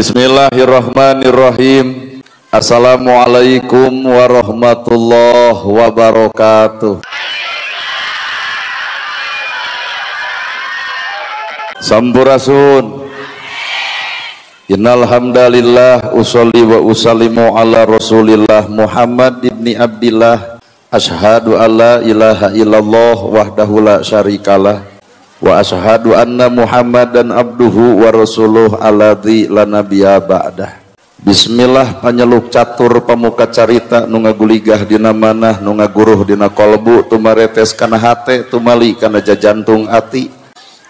Bismillahirrahmanirrahim. Assalamualaikum warahmatullahi wabarakatuh. Sampurasun. Innal hamdalillah usolli wa usallimu ala Rasulillah Muhammad ibni Abdillah. Asyhadu alla ilaha illallah wahdahu la syarikalah wa asyhadu anna Muhammadan abduhu wa rasuluh alladzi la nabiyya ba'dah. Bismillah panyeluk catur pamuka carita nu ngaguligah dina manah nu ngaguruh dina kolbu tumaretes kana hate tumali kana jajantung ati.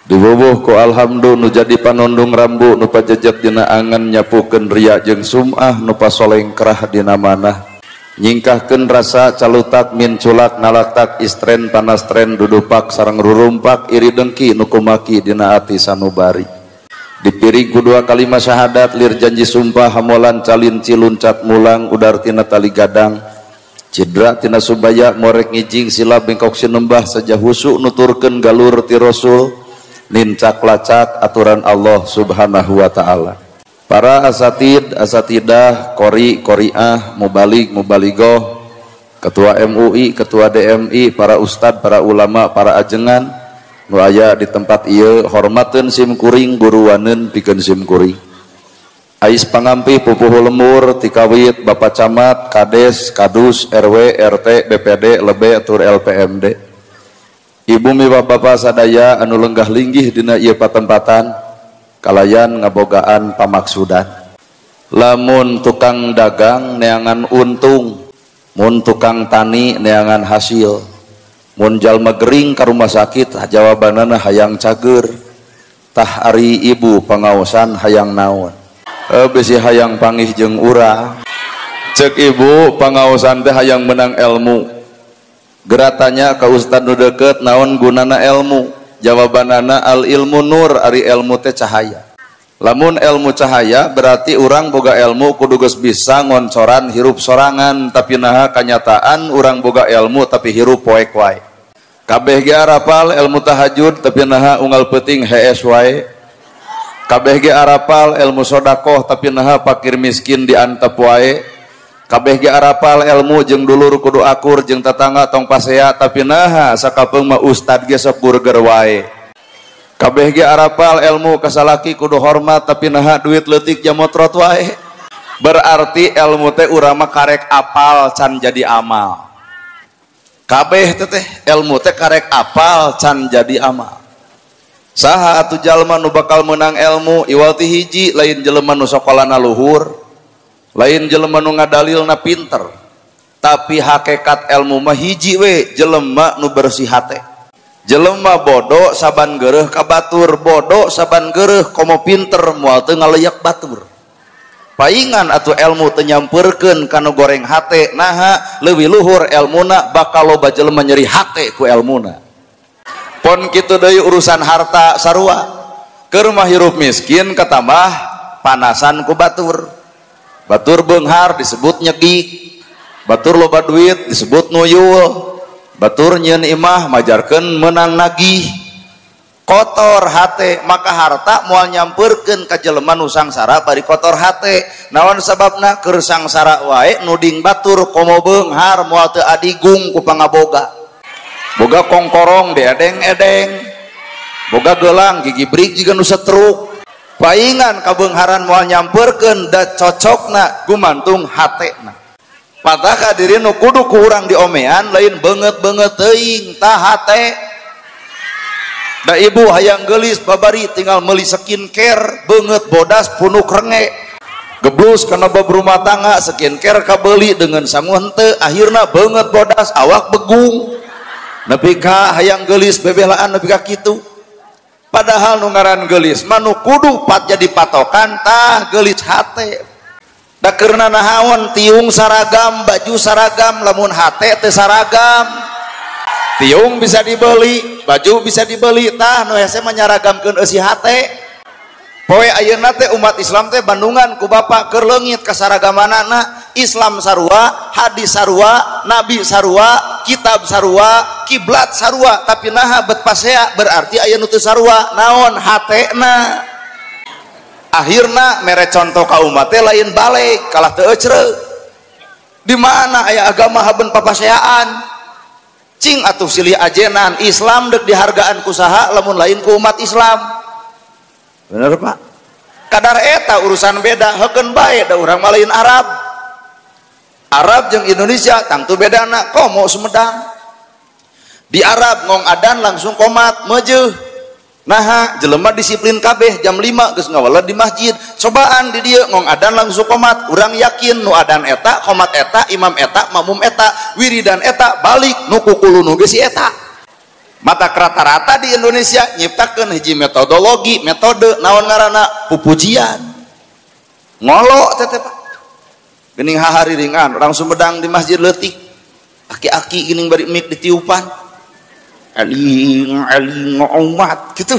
Diwuwuh ku alhamdu nu jadi panondong rambu nu pajejet dina angan nyapukeun riya jeung sum'ah nu pasolengkrah dina manah. Nyingkahkeun rasa calutak minculak nalaktak istren panastren dudupak sareng rurumpak iri dengki nu kumaki dina ati sanubari. Dipiring ku dua kalimat syahadat lir janji sumpah hamolan calin ciluncat mulang udar tina tali gadang cidra tina subaya morek ngijing sila bengkok sinembah saja husu nuturkeun galur ti rasul nincak lacak aturan Allah subhanahu wa ta'ala. Para asatid, asatidah, kori, koriah, mubalig, mubaligoh, ketua MUI, ketua DMI, para ustad, para ulama, para ajengan nu aya di tempat ieu hormateun sim kuring guruwaneun pikeun sim kuring. Ais pangampih pupuhu lemur tikawit Bapak Camat, Kades, Kadus, RW, RT, BPD, Lebe, tur LPMD. Ibu miwah bapa sadaya anu lenggah linggih dina ieu patempatan kalayan ngabogaan pamaksudan. Lamun tukang dagang neangan untung, mun tukang tani neangan hasil, mun jalma gering ka rumah sakit jawabanana hayang cager, tah ari ibu pangaosan hayang naon? Bisi hayang pangih jeung urang. Cek ibu pangaosan teh hayang menang ilmu. Geratanya ka ustad nu deukeut naon gunana ilmu? Jawabanana al ilmu nur, ari ilmu teh cahaya. Lamun ilmu cahaya berarti urang boga ilmu kudu geus bisa ngoncoran hirup sorangan, tapi naha kanyataan urang boga ilmu tapi hirup poek wae. Kabeh ge arapal ilmu tahajud tapi naha unggal peuting hees wae. Kabeh ge arapal ilmu sodakoh tapi naha pakir miskin diantep wae. Kabeh ge arapal ilmu jeung dulur kudu akur jeung tetangga tong pasea tapi naha sakapeung mah ustad ge sok burger wae. Kabeh ge arapal ilmu kasalaki kudu hormat tapi naha duit leutik jamotrot wae. Berarti ilmu teh urang mah karek apal can jadi amal. Kabeh teh ilmu teh karek apal can jadi amal. Saha atuh jalma nu bakal meunang ilmu iwal ti hiji lain jelema nu sakolana luhur, lain jelema nu ngadalilna pinter, tapi hakikat ilmu mah hiji we jelema nu bersih hate. Jelema bodoh saban gereuh ka batur, bodoh saban gereuh komo pinter moal teu ngaleyak batur. Paingan atuh ilmu teu nyampeurkeun ka nu goreng hate, naha leuwih luhur elmuna bakal loba jelema nyeri hate ku elmuna. Pon kitu deui urusan harta sarua. Keur mah hirup miskin katambah panasan ku batur. Batur beunghar disebut nyegik, batur loba duit disebut nuyul, batur nyieun imah majarkeun meunang nagih. Kotor hate maka harta moal nyampeurkeun ka jelema nu sangsara bari kotor hate. Naon sababna? Keur sangsara wae nuding batur komo beunghar moal teu adigung ku pangaboga. Boga kongkorong diedeng-edeng, boga gelang gigi brik jiga nu setruk. Paingan kabeungharan moal nyampeurkeun da cocokna gumantung hatena. Patah hadirin nu kudu ku urang diomean lain beungeut-beungeut teuing tah hate. Da ibu hayang geulis babari tinggal meuli skincare beungeut bodas punuk renge. Geblus kana bab rumah tangga skincare kabeuli dengan sangu henteu akhirna beungeut bodas awak begung. Nepi ka hayang geulis bebelaan nepi ka kitu. Padahal nu ngaran geulis mah nu kudu pat jadi patokan tah geulis hate. Da keurna nahaon tiung saragam, baju saragam, lamun hate teu saragam. Tiung bisa dibeli, baju bisa dibeli, tah nu hese mah nyaragamkeun eusi hate. Poe ayeuna teh umat Islam teh Bandungan ku bapak keur leungit kasaragamanana. Islam sarua, hadis sarua, nabi sarua, kitab sarua, kiblat sarua, tapi naha bet pasea berarti aya nu teu sarua naon hatena. Akhirna mere contoh ka umat teh lain balik kalah teu ecreu. Di mana aya agama haben papaseaan? Cing atuh silih ajenan Islam deuk dihargaan ku saha lamun lain ku umat Islam. Bener Pak? Kadar eta urusan beda heukeun bae da urang mah lain Arab. Arab jeung Indonesia tangtu bedana komo Sumedang. Di Arab ngong adan langsung komat mejeuh. Naha jelema disiplin kabeh jam 5 geus ngawaled di masjid. Cobaan di dieu ngong adan langsung komat. Urang yakin nu adan eta, komat eta, imam eta, makmum eta, wiridan eta, balik nu kukulunu ge si eta. Mata rata-rata di Indonesia nyiptakeun hiji metodologi, metode naon ngaranna pupujian. Ngolo teh teh Pak. Geuning hahariringan orang Sumedang di masjid leutik. Aki-aki geuning bari mik ditiupan. Aling aling umat gitu.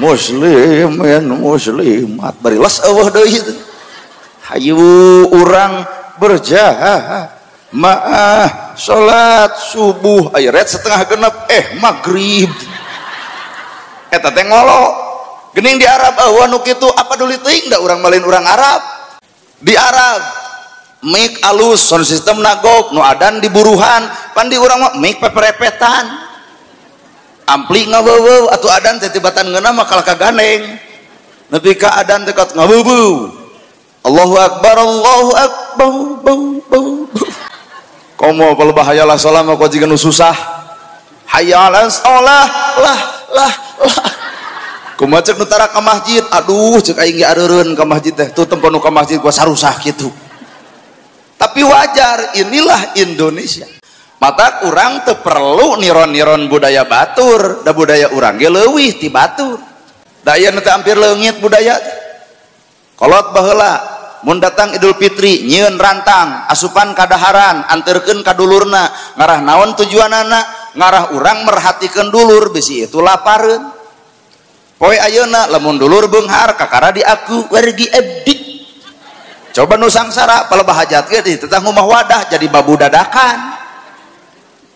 Muslimin muslimat bari les eueuh deui itu. Hayu urang berjamaah salat subuh aya ret setengah genep maghrib. Eta teh ngolo. Geuning di Arab eueuh nu kitu apa duli teuing da urang mah lain urang Arab. Di Arab mik alus sound system nagog nu adan diburuhan pan di urang mah mik peperepetan. Ampli ngaweuweuh atuh adan teh tibatan ngeunah mah kalah ka gandeng. Nepi ka adan teh kat ngaweuweuh. Allahu akbar Allahu akbar bau bau. Komo palebah hayalah salam mah jiga nu susah. Hayya 'alas shalah lah lah lah. Kumaha ceuk nu tara ka masjid? Aduh ceuk aing ge areureun ka masjid teh. Tuh tempo nu ka masjid gua sarusah kitu. Tapi wajar, inilah Indonesia. Mata urang teu perlu niron-niron budaya batur, da budaya urang ge leuwih ti batur. Da aya nu teh hampir leungit budaya. Kolot baheula mun datang Idul Fitri nyieun rantang, asupan kadaharan, anterkeun ka dulurna, ngarah naon tujuanana? Ngarah urang merhatikeun dulur bisi itu lapareun. Poe ayeuna lamun dulur beunghar kakara diaku wargi abdi. Coba nu sangsara palebah hajat ge ditetah ngumah wadah jadi babu dadakan.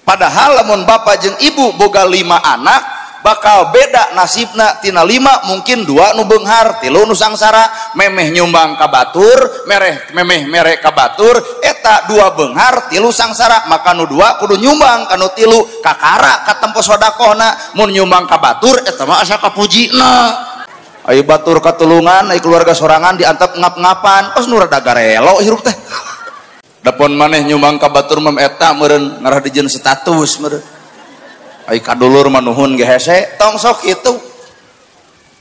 Padahal lamun bapak jeung ibu boga 5 anak bakal beda nasibna tina 5 mungkin 2 nu beunghar, 3 nu sangsara, memeh nyumbang ka batur, mereh memeh mere ka batur, eta 2 beunghar, 3 sangsara, maka nu 2 kudu nyumbang ka nu 3 kakara katempo sodakohna, mun nyumbang ka batur eta mah asa kapujina. Ayo batur katulungan, ayo keluarga sorangan diantep ngap-ngapan, pas nu rada garelo hirup teh. Dapon maneh nyumbang ka batur mah eta meureun ngarah dijieun status meureun. Ai kadulur mah nuhun ge hese, tong sok kitu.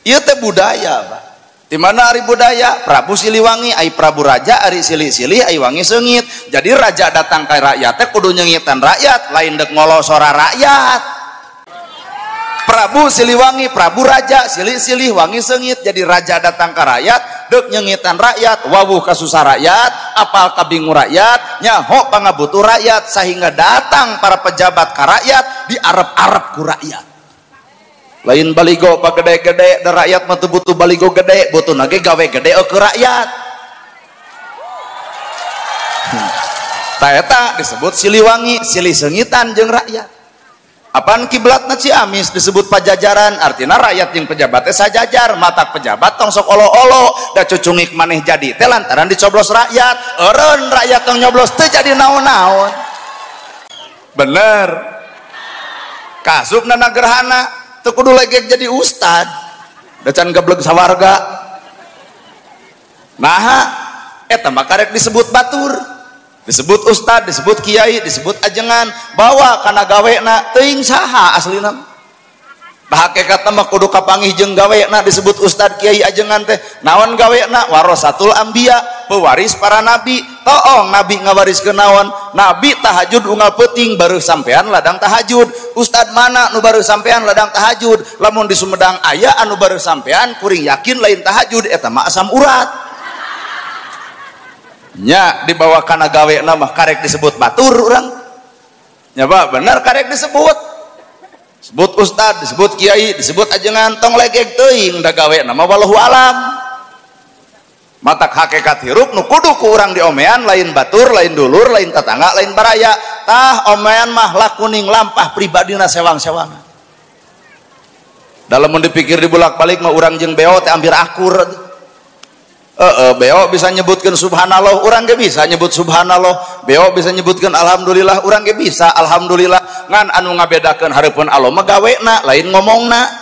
Ieu teh budaya, Pak. Di mana ari budaya? Prabu Siliwangi, ai Prabu Raja ari silih-silih ai wangi seungit. Jadi raja datang ka rakyat teh kudu nyengitan rakyat, lain deuk ngolosora rakyat. Prabu Siliwangi, Prabu Raja, silih-silih wangi seungit. Jadi raja datang ke rakyat, deuk nyengitan rakyat, wawuh kasusah rakyat, apal kabingu rakyat, nyaho pangabutuh rakyat, sehingga datang para pejabat ke rakyat, diarep-arep ku rakyat. Lain baligo pak gede-gede, da rakyat mah teu butuh baligo gede, butuh nage gawe gede ke rakyat. Ta eta disebut Siliwangi, silih seungitan jeung rakyat. Apaan kiblatna Ciamis disebut Pajajaran, artinya rakyat yang pejabatnya sajajar, matak pejabat tong sok olo-olo, da cucungik maneh jadi teh lantaran dicoblos rakyat, eureun rakyat tong nyoblos teu jadi naon-naon. Bener. Kasupna gerhana teu kudu legek jadi ustad, da can gebleg sawarga. Naha eta mah karek disebut batur. Disebut ustad, disebut kiai, disebut ajengan, bawa kana gawena teuing saha aslina. Bah hakikatna mah kudu kapanggih jeung gawena disebut ustad, kiai, ajengan teh. Naon gawena? Warasatul anbiya, pewaris para nabi. Toong nabi ngawariskeun naon? Nabi tahajud unggal peuting baru sampean ladang tahajud. Ustad mana nu baru sampean ladang tahajud? Lamun di Sumedang aya anu baru sampean kuring yakin lain tahajud eta mah asam urat. Nya dibawa kana gawe nama karek disebut batur urang. Nya Pak, bener karek disebut. Sebut ustad, disebut kiai, disebut ajengan, tong legeg teuing da gawe nama wallahu alam. Matak hakikat hirup nu kudu ku urang diomean lain batur, lain dulur, lain tetangga, lain baraya. Tah omean mah lakuning lampah pribadina sewang-sewangan. Dalam mun dipikir dibulak-balik mah urang jeung beo teh hampir akur. Beo bisa nyebutkan subhanallah, urang ge bisa nyebut subhanallah. Beo bisa nyebutkan alhamdulillah, urang ge bisa alhamdulillah. Ngan anu ngabedakeun hareupeun Allah mah gawena, lain ngomongna.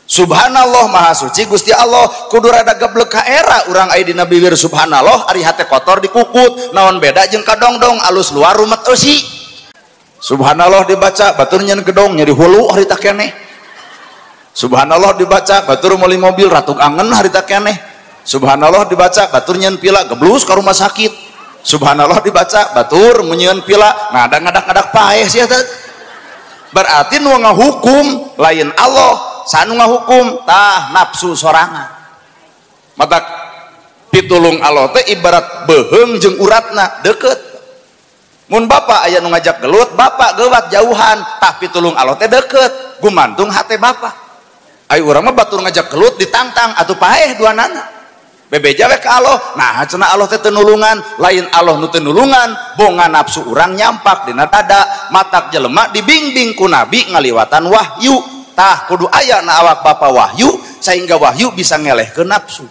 Subhanallah maha suci Gusti Allah, kudu rada geblek ka era urang aya dina bibir subhanallah, ari hate kotor dikukut, naon beda jeung kadongdong alus luar rumet eusi. Subhanallah dibaca batur nyeun gedong nyeri hulu harita keneh. Subhanallah dibaca batur meuli mobil ratuk angen harita keneh. Subhanallah dibaca batur nyeun pila geblus ka rumah sakit. Subhanallah dibaca batur menyeun pila ngadak-ngadak-ngadak paeh sia teh. Berarti nu ngahukum lain Allah, sanu ngahukum tah nafsu sorangan. Matak pitulung Allah teh ibarat beuheung jeung uratna deket. Mun bapak aya nu ngajak gelut, bapak gewat jauhan, tah pitulung Allah teh deket, gumantung hate bapak. Ayo urang mah batur ngajak gelut ditantang atuh paeh duanana. Bebeja we ka Allah, nah cenah Allah teh teu nulungan, lain Allah nu teu nulungan, bonga nafsu urang nyampak dina dada, matak jelema dibimbing ku nabi ngaliwatan wahyu. Tah kudu aya na awak bapa wahyu sehingga wahyu bisa ngelehkeun nafsu.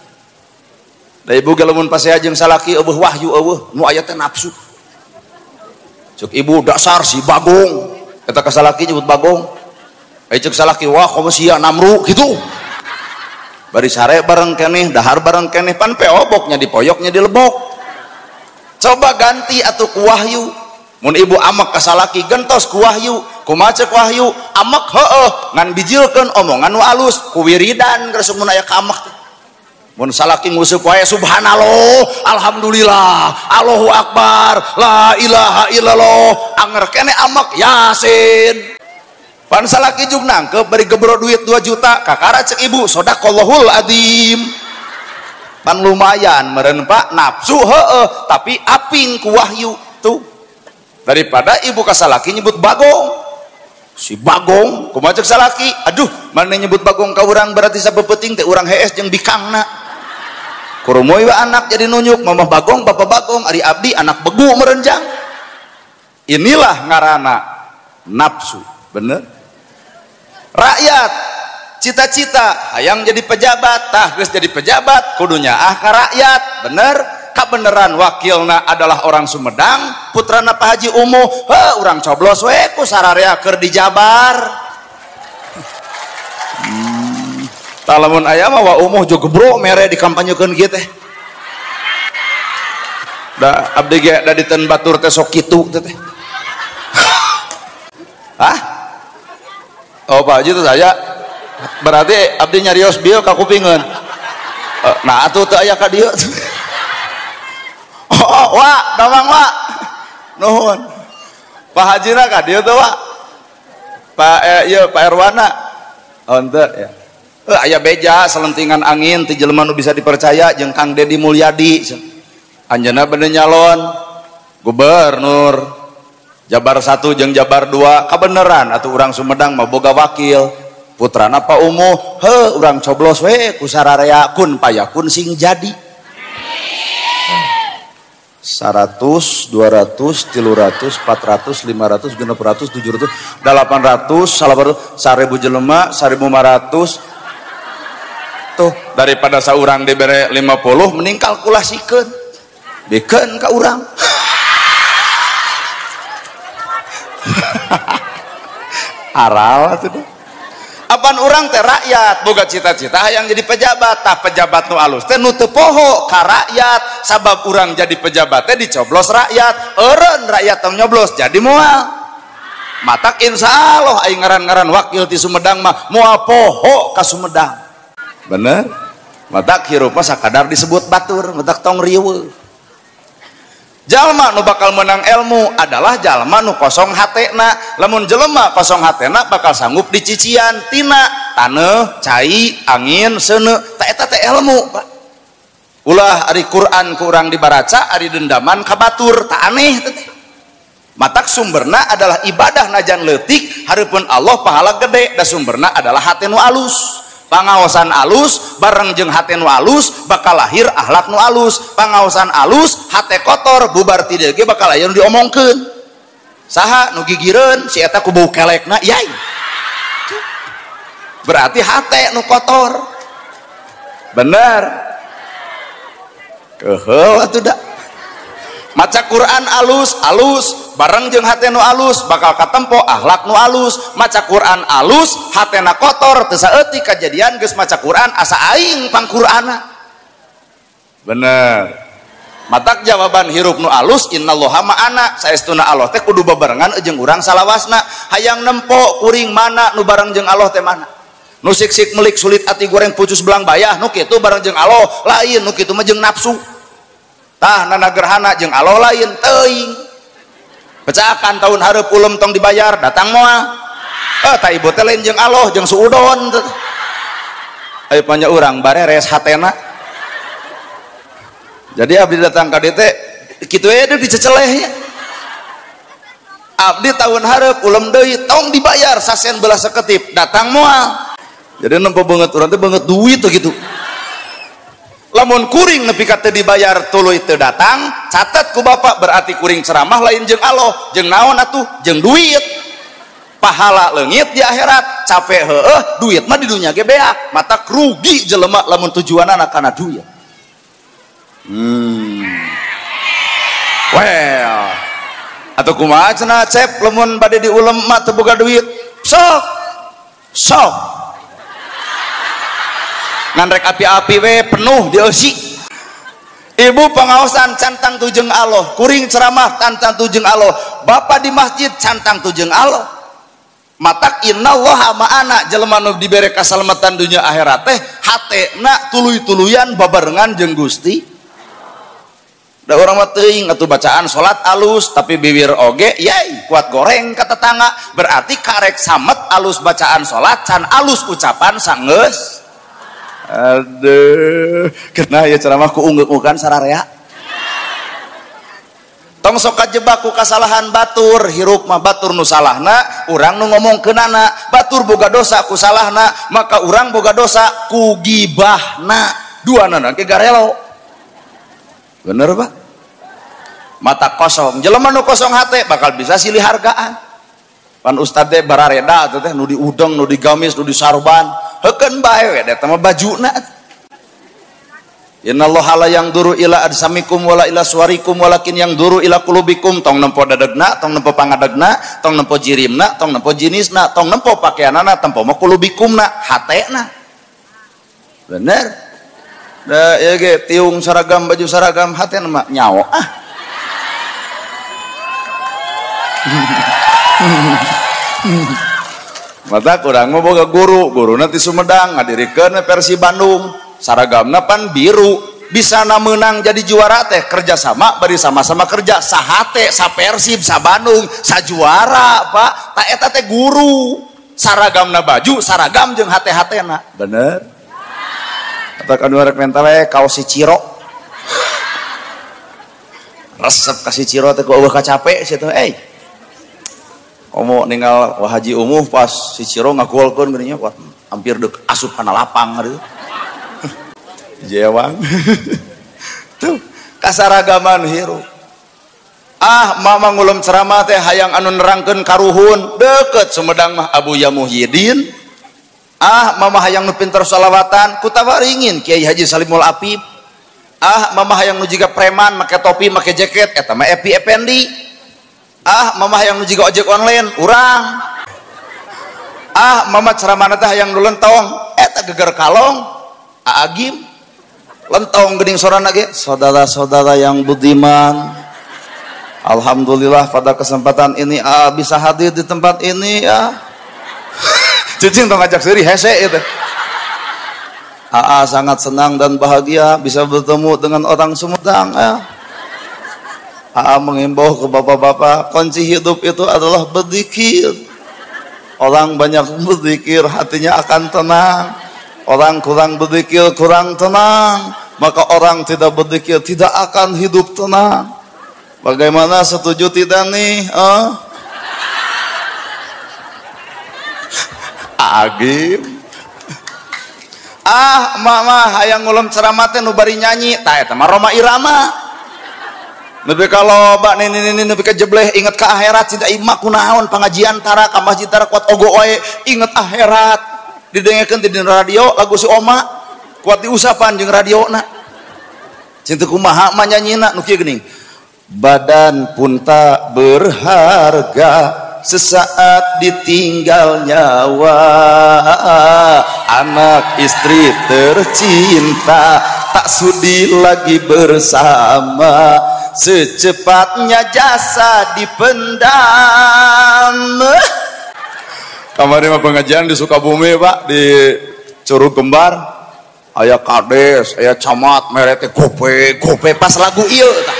Da ibu ge lamun pasea jeung salaki eueuh wahyu eueuh, nu aya teh nafsu. Cek ibu dasar si bagong, eta ka salaki nyebut bagong. Ai cek salaki wah komo sia namru kitu. Bari sare bareng keneh, dahar bareng keneh, pan peoboknya dipoyoknya dilebok. Coba ganti atuh ku wahyu. Mun ibu amek ka salaki gentos ku wahyu, kumaha cek wahyu, amek heueuh ngan bijilkeun omongan nu alus, ku wiridan geus mun aya ka amek teh. Mun salaki nguseup wae subhanallah, alhamdulillah, Allahu akbar, la ilaha illallah, anger keneh amek yasin. Pan salaki jug nangkep bari gebro duit 2 juta, kakara cek ibu sodaqallahul adzim. Pan lumayan meureun Pak, nafsu heueuh tapi aping ku wahyu tuh. Daripada ibu ka salaki nyebut bagong. Si bagong kumaha cek salaki? Aduh, mana nyebut bagong ka urang berarti sabeupeting teh urang hees jeung bikangna. Kurumoy we anak jadi nunjuk mamah bagong, bapak bagong, ari abdi anak begu merenjang. Inilah ngarana nafsu, bener? Rakyat cita-cita hayang jadi pejabat, tah geus jadi pejabat kudunya ah ka rakyat, bener? Kabeneran wakilna adalah orang Sumedang, putrana Pak Haji Umuh, heuh urang coblos we ku sararea keur dijabar. Tah lamun aya mah wa Umuh jo gebro mere dikampanyekeun kieu teh. Da abdi ge da diteun batur teh sok kitu teh. Hah? Oh Pak Haji itu saya berarti abdi nyarios bieu ka kupingeun. Nah atuh teu aya ka dieu. Oh, wa, damang wa. Nuhun. Pak Hajina ka dieu teh wa. Pak ieu Pak Erwana. Oh henteu ya. Aya beja selentingan angin ti jelema nu bisa dipercaya jeung Kang Dedi Mulyadi. Anjeunna bener nyalon gubernur Jabar 1 jeung Jabar 2 kabeneran atuh urang Sumedang mah boga wakil putrana Pak Umuh, heuh urang coblos we ku sararea kun payakun sing jadi. 100, 200, 300, 400, 500, 600, 700, 800, 900, 1000 jelema, 1500. Tuh, daripada saurang dibere 50 mending kalkulasikeun. Bikeun ka urang. Aral atuh deh. Apan urang teh rakyat boga cita-cita hayang jadi pejabat, tah pejabat nu alus teh nu teu poho ka rakyat, sabab urang jadi pejabat teh dicoblos rakyat, eureun rakyat tong nyoblos jadi moal. Matak insyaallah aing ngaran-ngaran wakil ti Sumedang mah moal poho ka Sumedang. Bener? Matak hirup mah sakadar disebut batur, matak tong riweuh. Jalma nu bakal menang ilmu adalah jalma nu kosong hatena. Lamun jelema kosong hatena bakal sanggup dicician tina taneuh, cai, angin, seuneu. Ta eta teh ilmu, Pak. Ulah ari Quran ku urang dibaraca, ari dendaman ka batur, ta aneh teh. Matak sumberna adalah ibadah najan leutik, hareupeun Allah pahala gede, da sumberna adalah hate nu alus. Pangaosan alus bareng jeung hate nu alus bakal lahir akhlak nu alus. Pangaosan alus hate kotor bubar ti dieu ge bakal aya nu diomongkeun. Saha nu gigireun si eta ku bau kelekna yai. Berarti hate nu kotor. Bener. Keheul atuh da. Maca Quran alus, alus, bareng jeung hate nu alus, bakal katempo akhlak nu alus. Maca Quran alus, hatena kotor, teu saeutik kajadian geus maca Quran asa aing pangqur'ana. Bener. Matak jawaban hirup nu alus innallaha ma'ana, saestuna Allah teh kudu bebarengan jeung urang salawasna. Hayang nempo kuring mana nu bareng jeung Allah teh mana? Nu sik-sik melik sulit ati goreng pucus belang bayah nu kitu bareng jeung Allah, lain nu kitu mah jeung nafsu. Tah nana gerhana jeung Allah lain teuing. Pecakan tahun hareup ulem tong dibayar datang moal. Tah ibu teh lain jeung Allah jeung suudon. Ayo panya urang bareres hatena. Jadi abdi datang ka dieu teh kitu we deui diceceleh nya. Abdi tahun hareup ulem deui tong dibayar sasen belah seketip datang moal. Jadi nempo beungeut urang teh beungeut duit tuh gitu. Lamun kuring nepi ka teu dibayar tuluy teu datang, catet ku bapak berarti kuring ceramah lain jeung Allah, jeung naon atuh? Jeung duit. Pahala leungit di akhirat, capek heueuh, duit mah di dunya ge beak, matak rugi jelema lamun tujuanana kana duit. Well, atau kumaha cenah cep lamun bade diulem mah teu boga duit. Sok. Sok. Ngan rek api-api we penuh dieusi. Ibu pengaosan cantang tujeng Allah, kuring ceramah tantang tujeng Allah, bapak di masjid cantang tujeng Allah. Matak innallaha ma'ana, jelema nu dibere kasalamatan dunya akhirat teh hatena tuluy-tuluyan babarengan jeung Gusti. Da urang mah teuing atuh bacaan salat alus tapi bibir oge yai kuat goreng ka tetangga, berarti karek samet alus bacaan salat can alus ucapan sanggeus. Aduh, kena ya ceramah ku unggeuk-unggekan sararea. Tong sok kajebak ku kasalahan batur, hirup mah batur nu salahna, urang nu ngomongkeunana, batur boga dosa ku salahna, maka urang boga dosa ku gibahna. Duanana ge garelo. Bener, Pak? Mata kosong, jelema nu kosong hate bakal bisa silih hargaan. Pan ustad teh barareda teh nu diudeng, nu digamis, nu disarban. Heukeun bae we eta mah bajuna. Innallaha la yangduru ila adsamikum wala ila suwarikum walakin yangduru ila qulubikum. Tong nempo dadegna, tong nempo pangadegna, tong nempo jirimna, tong nempo jinisna, tong nempo pakeanana, tempo mah qulubikumna, hatena. Bener? Da ieu ge tiung seragam baju seragam hatena mah nyawa ah. Mata kurang mah boga guru, guruna ti Sumedang ngadirikeun versi Bandung, saragamna pan biru, bisa na meunang jadi juara teh kerjasama bari sama-sama kerja sahate, sa Persib, sa Bandung, sa juara Pak, ta eta teh guru, saragamna baju, saragam jeung hate-hatena. Bener? Atau kan rek mental we kaos si Ciro. Resep ka si Ciro teh ku eueuh kacape sia teh euy. Komo ninggal Wah Haji Umuh pas si Ciro ngagolkeun geuning nya hampir deuk asup kana lapang gitu. Jewang. Tuh kasaragaman hirup. Ah mama ngulem ceramah teh hayang anu nerangkeun karuhun deukeut Sumedang mah Abuya Muhyiddin. Ah mama hayang nu pinter sholawatan kutawaringin Kiai Haji Salimul Apip. Ah mama hayang nu jiga preman make topi make jaket eta mah Epi Effendi. Ah mama hayang nu jiga ojek online urang. Ah mama ceramahna teh hayang nu lentong eta geger kalong Aagim lentong geuning sorana ge. Saudara-saudara yang budiman, alhamdulillah pada kesempatan ini bisa hadir di tempat ini ya. Cicing tong ngajak seuri hese itu. Aa sangat senang dan bahagia bisa bertemu dengan orang Sumedang ya. Aa mengimbau ke bapak-bapak, kunci hidup itu adalah berzikir. Orang banyak berzikir hatinya akan tenang. Orang kurang berzikir kurang tenang. Maka orang tidak berzikir tidak akan hidup tenang. Bagaimana, setuju tidak nih? Agim. Ah mama hayang ngulem ceramah teh nu bari nyanyi, tah eta mah Roma Irama. Nepi ka loba nini nepi ka jebleh inget ka akhirat tidak imah kunaon pengajian tara ka masjid tara kuat ogo wae inget akhirat. Didengekeun di radio lagu si Oma kuat diusapan jeung radiona. Cinta kumaha mah nyanyina nu kieu geuning. Badan pun tak berharga sesaat ditinggal nyawa, anak istri tercinta tak sudi lagi bersama, secepatnya jasa dipendam. Kemarin mah pengajian di Sukabumi Pak, di Curug Kembar, aya kades, aya camat, merete gope gope pas lagu ieu tah.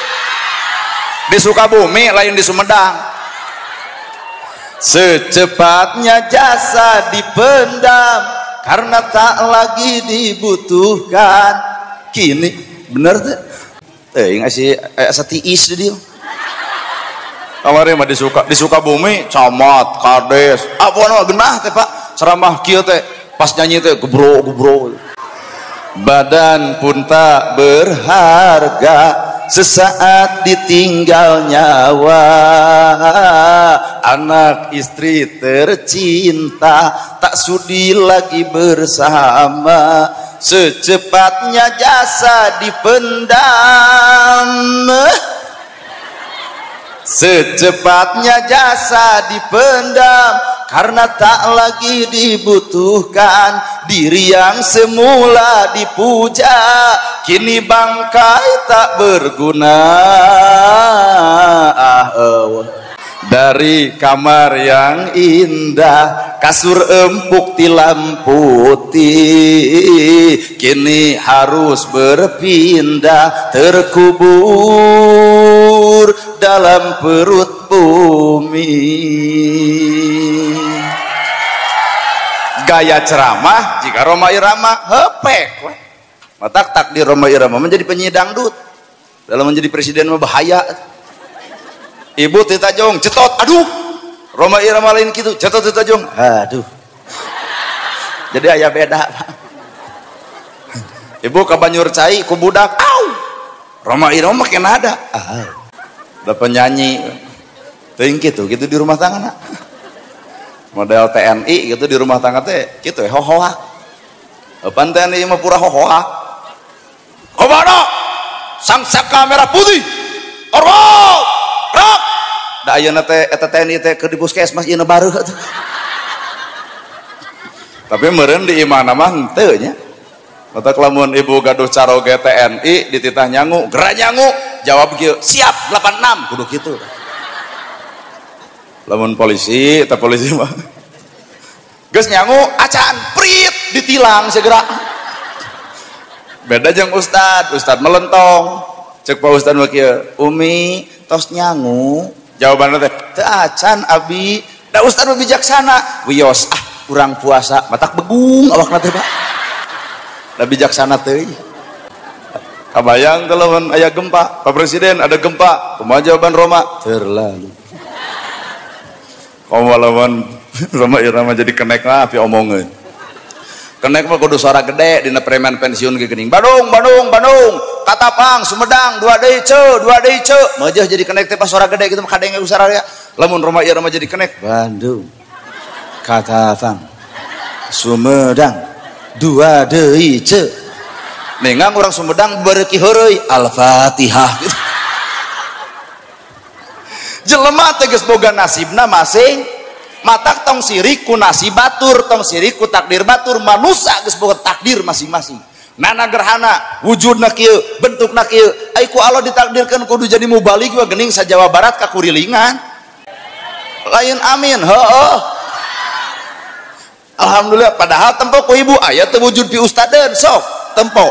Di Sukabumi lain di Sumedang. Secepatnya jasa dipendam karena tak lagi dibutuhkan. Kini bener tuh ngasih satiis di dia. Kemarin mah di Sukabumi camat, kades, apa no genah teh Pak, ceramah kieu teh pas nyanyi teh gebro gebro. Badan pun tak berharga sesaat ditinggal nyawa, anak istri tercinta tak sudi lagi bersama, secepatnya jasa dipendam, secepatnya jasa dipendam karena tak lagi dibutuhkan, diri yang semula dipuja kini bangkai tak berguna. Dari kamar yang indah, kasur empuk tilam putih, kini harus berpindah terkubur dalam perut bumi. Gaya ceramah jika Rhoma Irama hepek we. Matak takdir Rhoma Irama menjadi penyanyi dangdut, dalam menjadi presiden mah bahaya. Ibu titajong cetot, aduh. Rhoma Irama lain gitu, cetot titajong, aduh. Jadi aya beda Pak. Ibu ka banjur cai ku budak, au. Rhoma Irama make nada, au. Da penyanyi teuing kitu, gitu di rumah tangga na. Model TNI gitu di rumah tangga teh kitu we hohoak. Pan TNI mah pura hohoak. Komando sang saka merah putih. Orwat! Rok. Da ayeuna teh eta TNI teh keur di puskesmas ieu bareuh atuh. Tapi meureun di imahna mah henteu nya. Matak lamun ibu gaduh caroge TNI dititah nyangu, geura nyangu, jawab kieu, siap 86 kudu kitu. Lamun polisi, eta polisi mah geus nyangu acan prit ditilang segera. Beda jeung ustad, ustad melentong. Cek Pak Ustad mah kieu, Umi tos nyangu, jawabanna teh teu acan abi. Da ustad mah bijaksana, wios ah urang puasa, matak begung awakna teh Pak. Da bijaksana teuing. Kabayang teh lamun aya gempa, Pak Presiden ada gempa, kumaha jawaban Rhoma? Terlalu. Komo lamun Rhoma Irama jadi kenek lah api omongeun. Kenek mah kudu suara gede dina preman pensiun ge geuning. Bandung, Bandung, Bandung, Katapang, Sumedang, 2 deui ceu, 2 deui ceu. Meujeun jadi kenek teh pas suara gede gitu mah kadenge usararea. Lamun Rhoma Irama jadi kenek, Bandung, Katapang, Sumedang, 2 deui ceu. Nengang orang Sumedang bereki heureuy, Al-Fatihah gitu. Jelema teh geus boga nasibna masing, matak tong sirik ku nasib batur, tong sirik ku takdir batur, manusa geus boga takdir masing-masing. Nana gerhana wujudna kieu, bentukna kieu, ai ku Allah ditakdirkeun kudu jadi mubalig we geuning sa Jawa Barat ka kurilingan. Lain amin, heueuh. Alhamdulillah padahal tempo ku ibu aya teu wujud pi ustadeun sok tempo.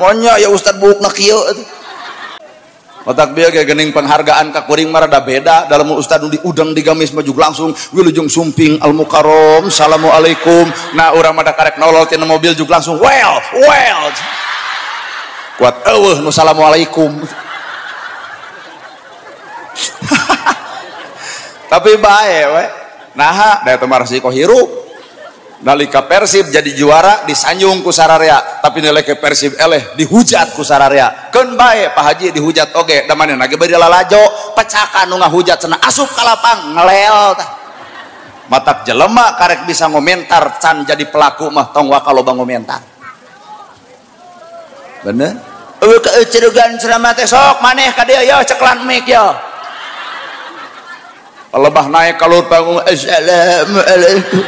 Monya ya ustad buukna kieu atuh. Otak bieu ge geuning penghargaan ka kuring mah rada beda dalam ustad nu diudang di gamis mah jug langsung wilujeng sumping al mukarrom assalamualaikum. Nah urang mah da karek nolol tina mobil jug langsung well well kuat eueuh nu assalamualaikum. Tapi bae we naha da eta mah resiko hirup. Nalika Persib jadi juara disanjung ku sararea, tapi nilai ke Persib eleh dihujat ku sararea. Keun bae Pak Haji dihujat oge, da manehna ge bari lalajo, pecakan nu ngahujat cenah asup ka lapang ngelel tah. Matak jelema karek bisa ngomentar can jadi pelaku mah tong waka loba ngomentar. Bener? Eueuh keeceregan ceramah teh sok maneh ka dieu ya ceklan mic ya. Lebah naik ka luhur panggung assalamualaikum.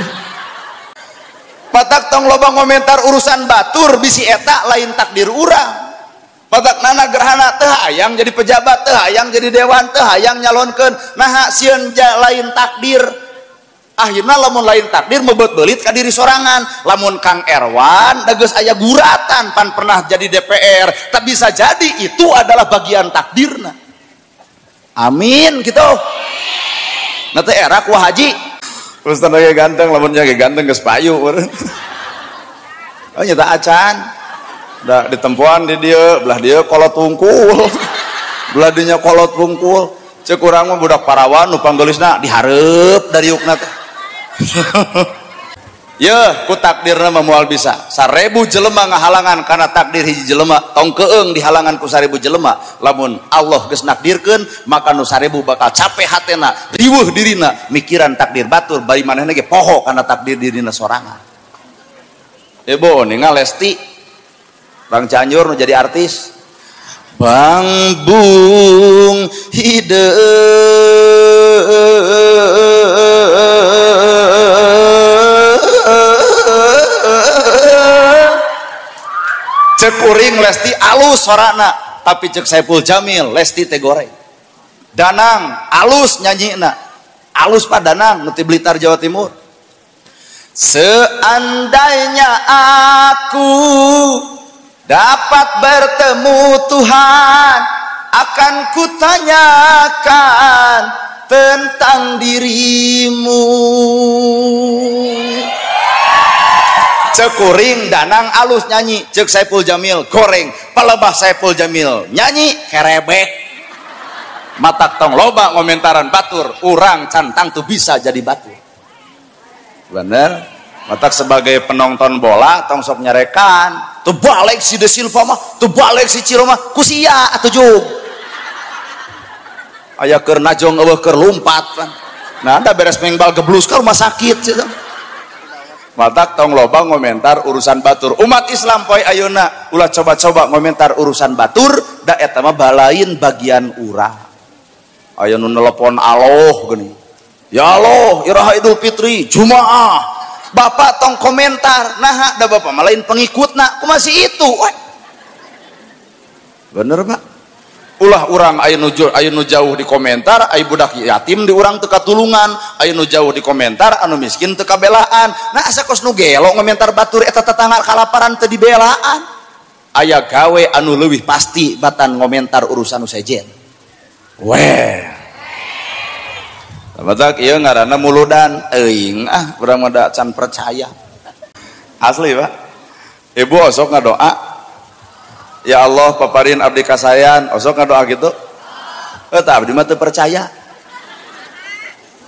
Patak tong loba ngomentar urusan batur bisi eta lain takdir urang. Patak nana gerhana teh hayang jadi pejabat, teh hayang jadi dewan, teh hayang nyalonkeun. Naha sieun lain takdir. Akhirna lamun lain takdir meubeut beulit ka diri sorangan. Lamun Kang Erwan da geus aya guratan pan pernah jadi DPR, tak bisa jadi itu adalah bagian takdirna. Amin gitu. Nah teh era ku haji. Terus tanda ge ganteng, lamun nya ge ganteng geus payu. Oh nyata acan. Da ditempoan di dieu, belah dieu kolot wungkul. Belah dinya kolot wungkul. Ceuk urang mah budak parawan nu panggeulisna dihareup dariukna teh. Yeuh, ku takdirna mah moal bisa. 1000 jelema ngahalangan kana takdir hiji jelema, tong keung dihalangan ku 1000 jelema. Lamun Allah geus nakdirkeun, maka nu 1000 bakal capek hatena, riweuh dirina, mikiran takdir batur, bari manehna ge poho kana takdir dirina sorangan. Ibu ningal Lesti, Bang Cianjur nu jadi artis. Bang Bung hideung. Cek kuring Lesti alus sorana, tapi cek Saipul Jamil Lesti teh goreng. Danang alus nyanyina, alus pak Danang nu ti Blitar Jawa Timur. Seandainya aku dapat bertemu Tuhan, akan kutanyakan tentang dirimu. Cek kuring Danang alus nyanyi, cek Saipul Jamil goreng, palebah Saipul Jamil nyanyi kerebek. Matak tong loba ngomentaran batur, urang cantang tuh bisa jadi batur. Bener? Matak sebagai penonton bola tong sok nyarekan, tuh balik si De Silva mah, tuh balik si Ciro mah, kusia atuh jug. Aya keur najong eueuh keur lumpat. Nah, anda beres mengbal geblus ka rumah sakit gitu. Matak tong loba ngomentar urusan batur. Umat Islam poe ayeuna ulah coba-coba ngomentar urusan batur, da eta mah balain bagian urang. Aya nu nelepon aloh geuning. Ya Allah, iraha Idul Fitri, Jumaah. Bapak tong komentar, naha da bapak mah lain pengikutna, kumaha si itu we. Bener Pak? Ulah urang aya nu jauh di komentar, aya budak yatim di urang teu katulungan, aya nu jauh di komentar anu miskin teu kabelaan. Nah asa kos nu gelo ngomentar batur eta tetangga kalaparan teu dibelaan. Aya gawe anu leuwih pasti batan ngomentar urusan nu sejen. Weh. Batak ieu ngaranna muludan euing ah urang mah da can percaya. Asli Pak. Ibu osok ngadoa, ya Allah paparin abdi kasayan, osok ngadoa gitu. Tah abdi mah teu percaya.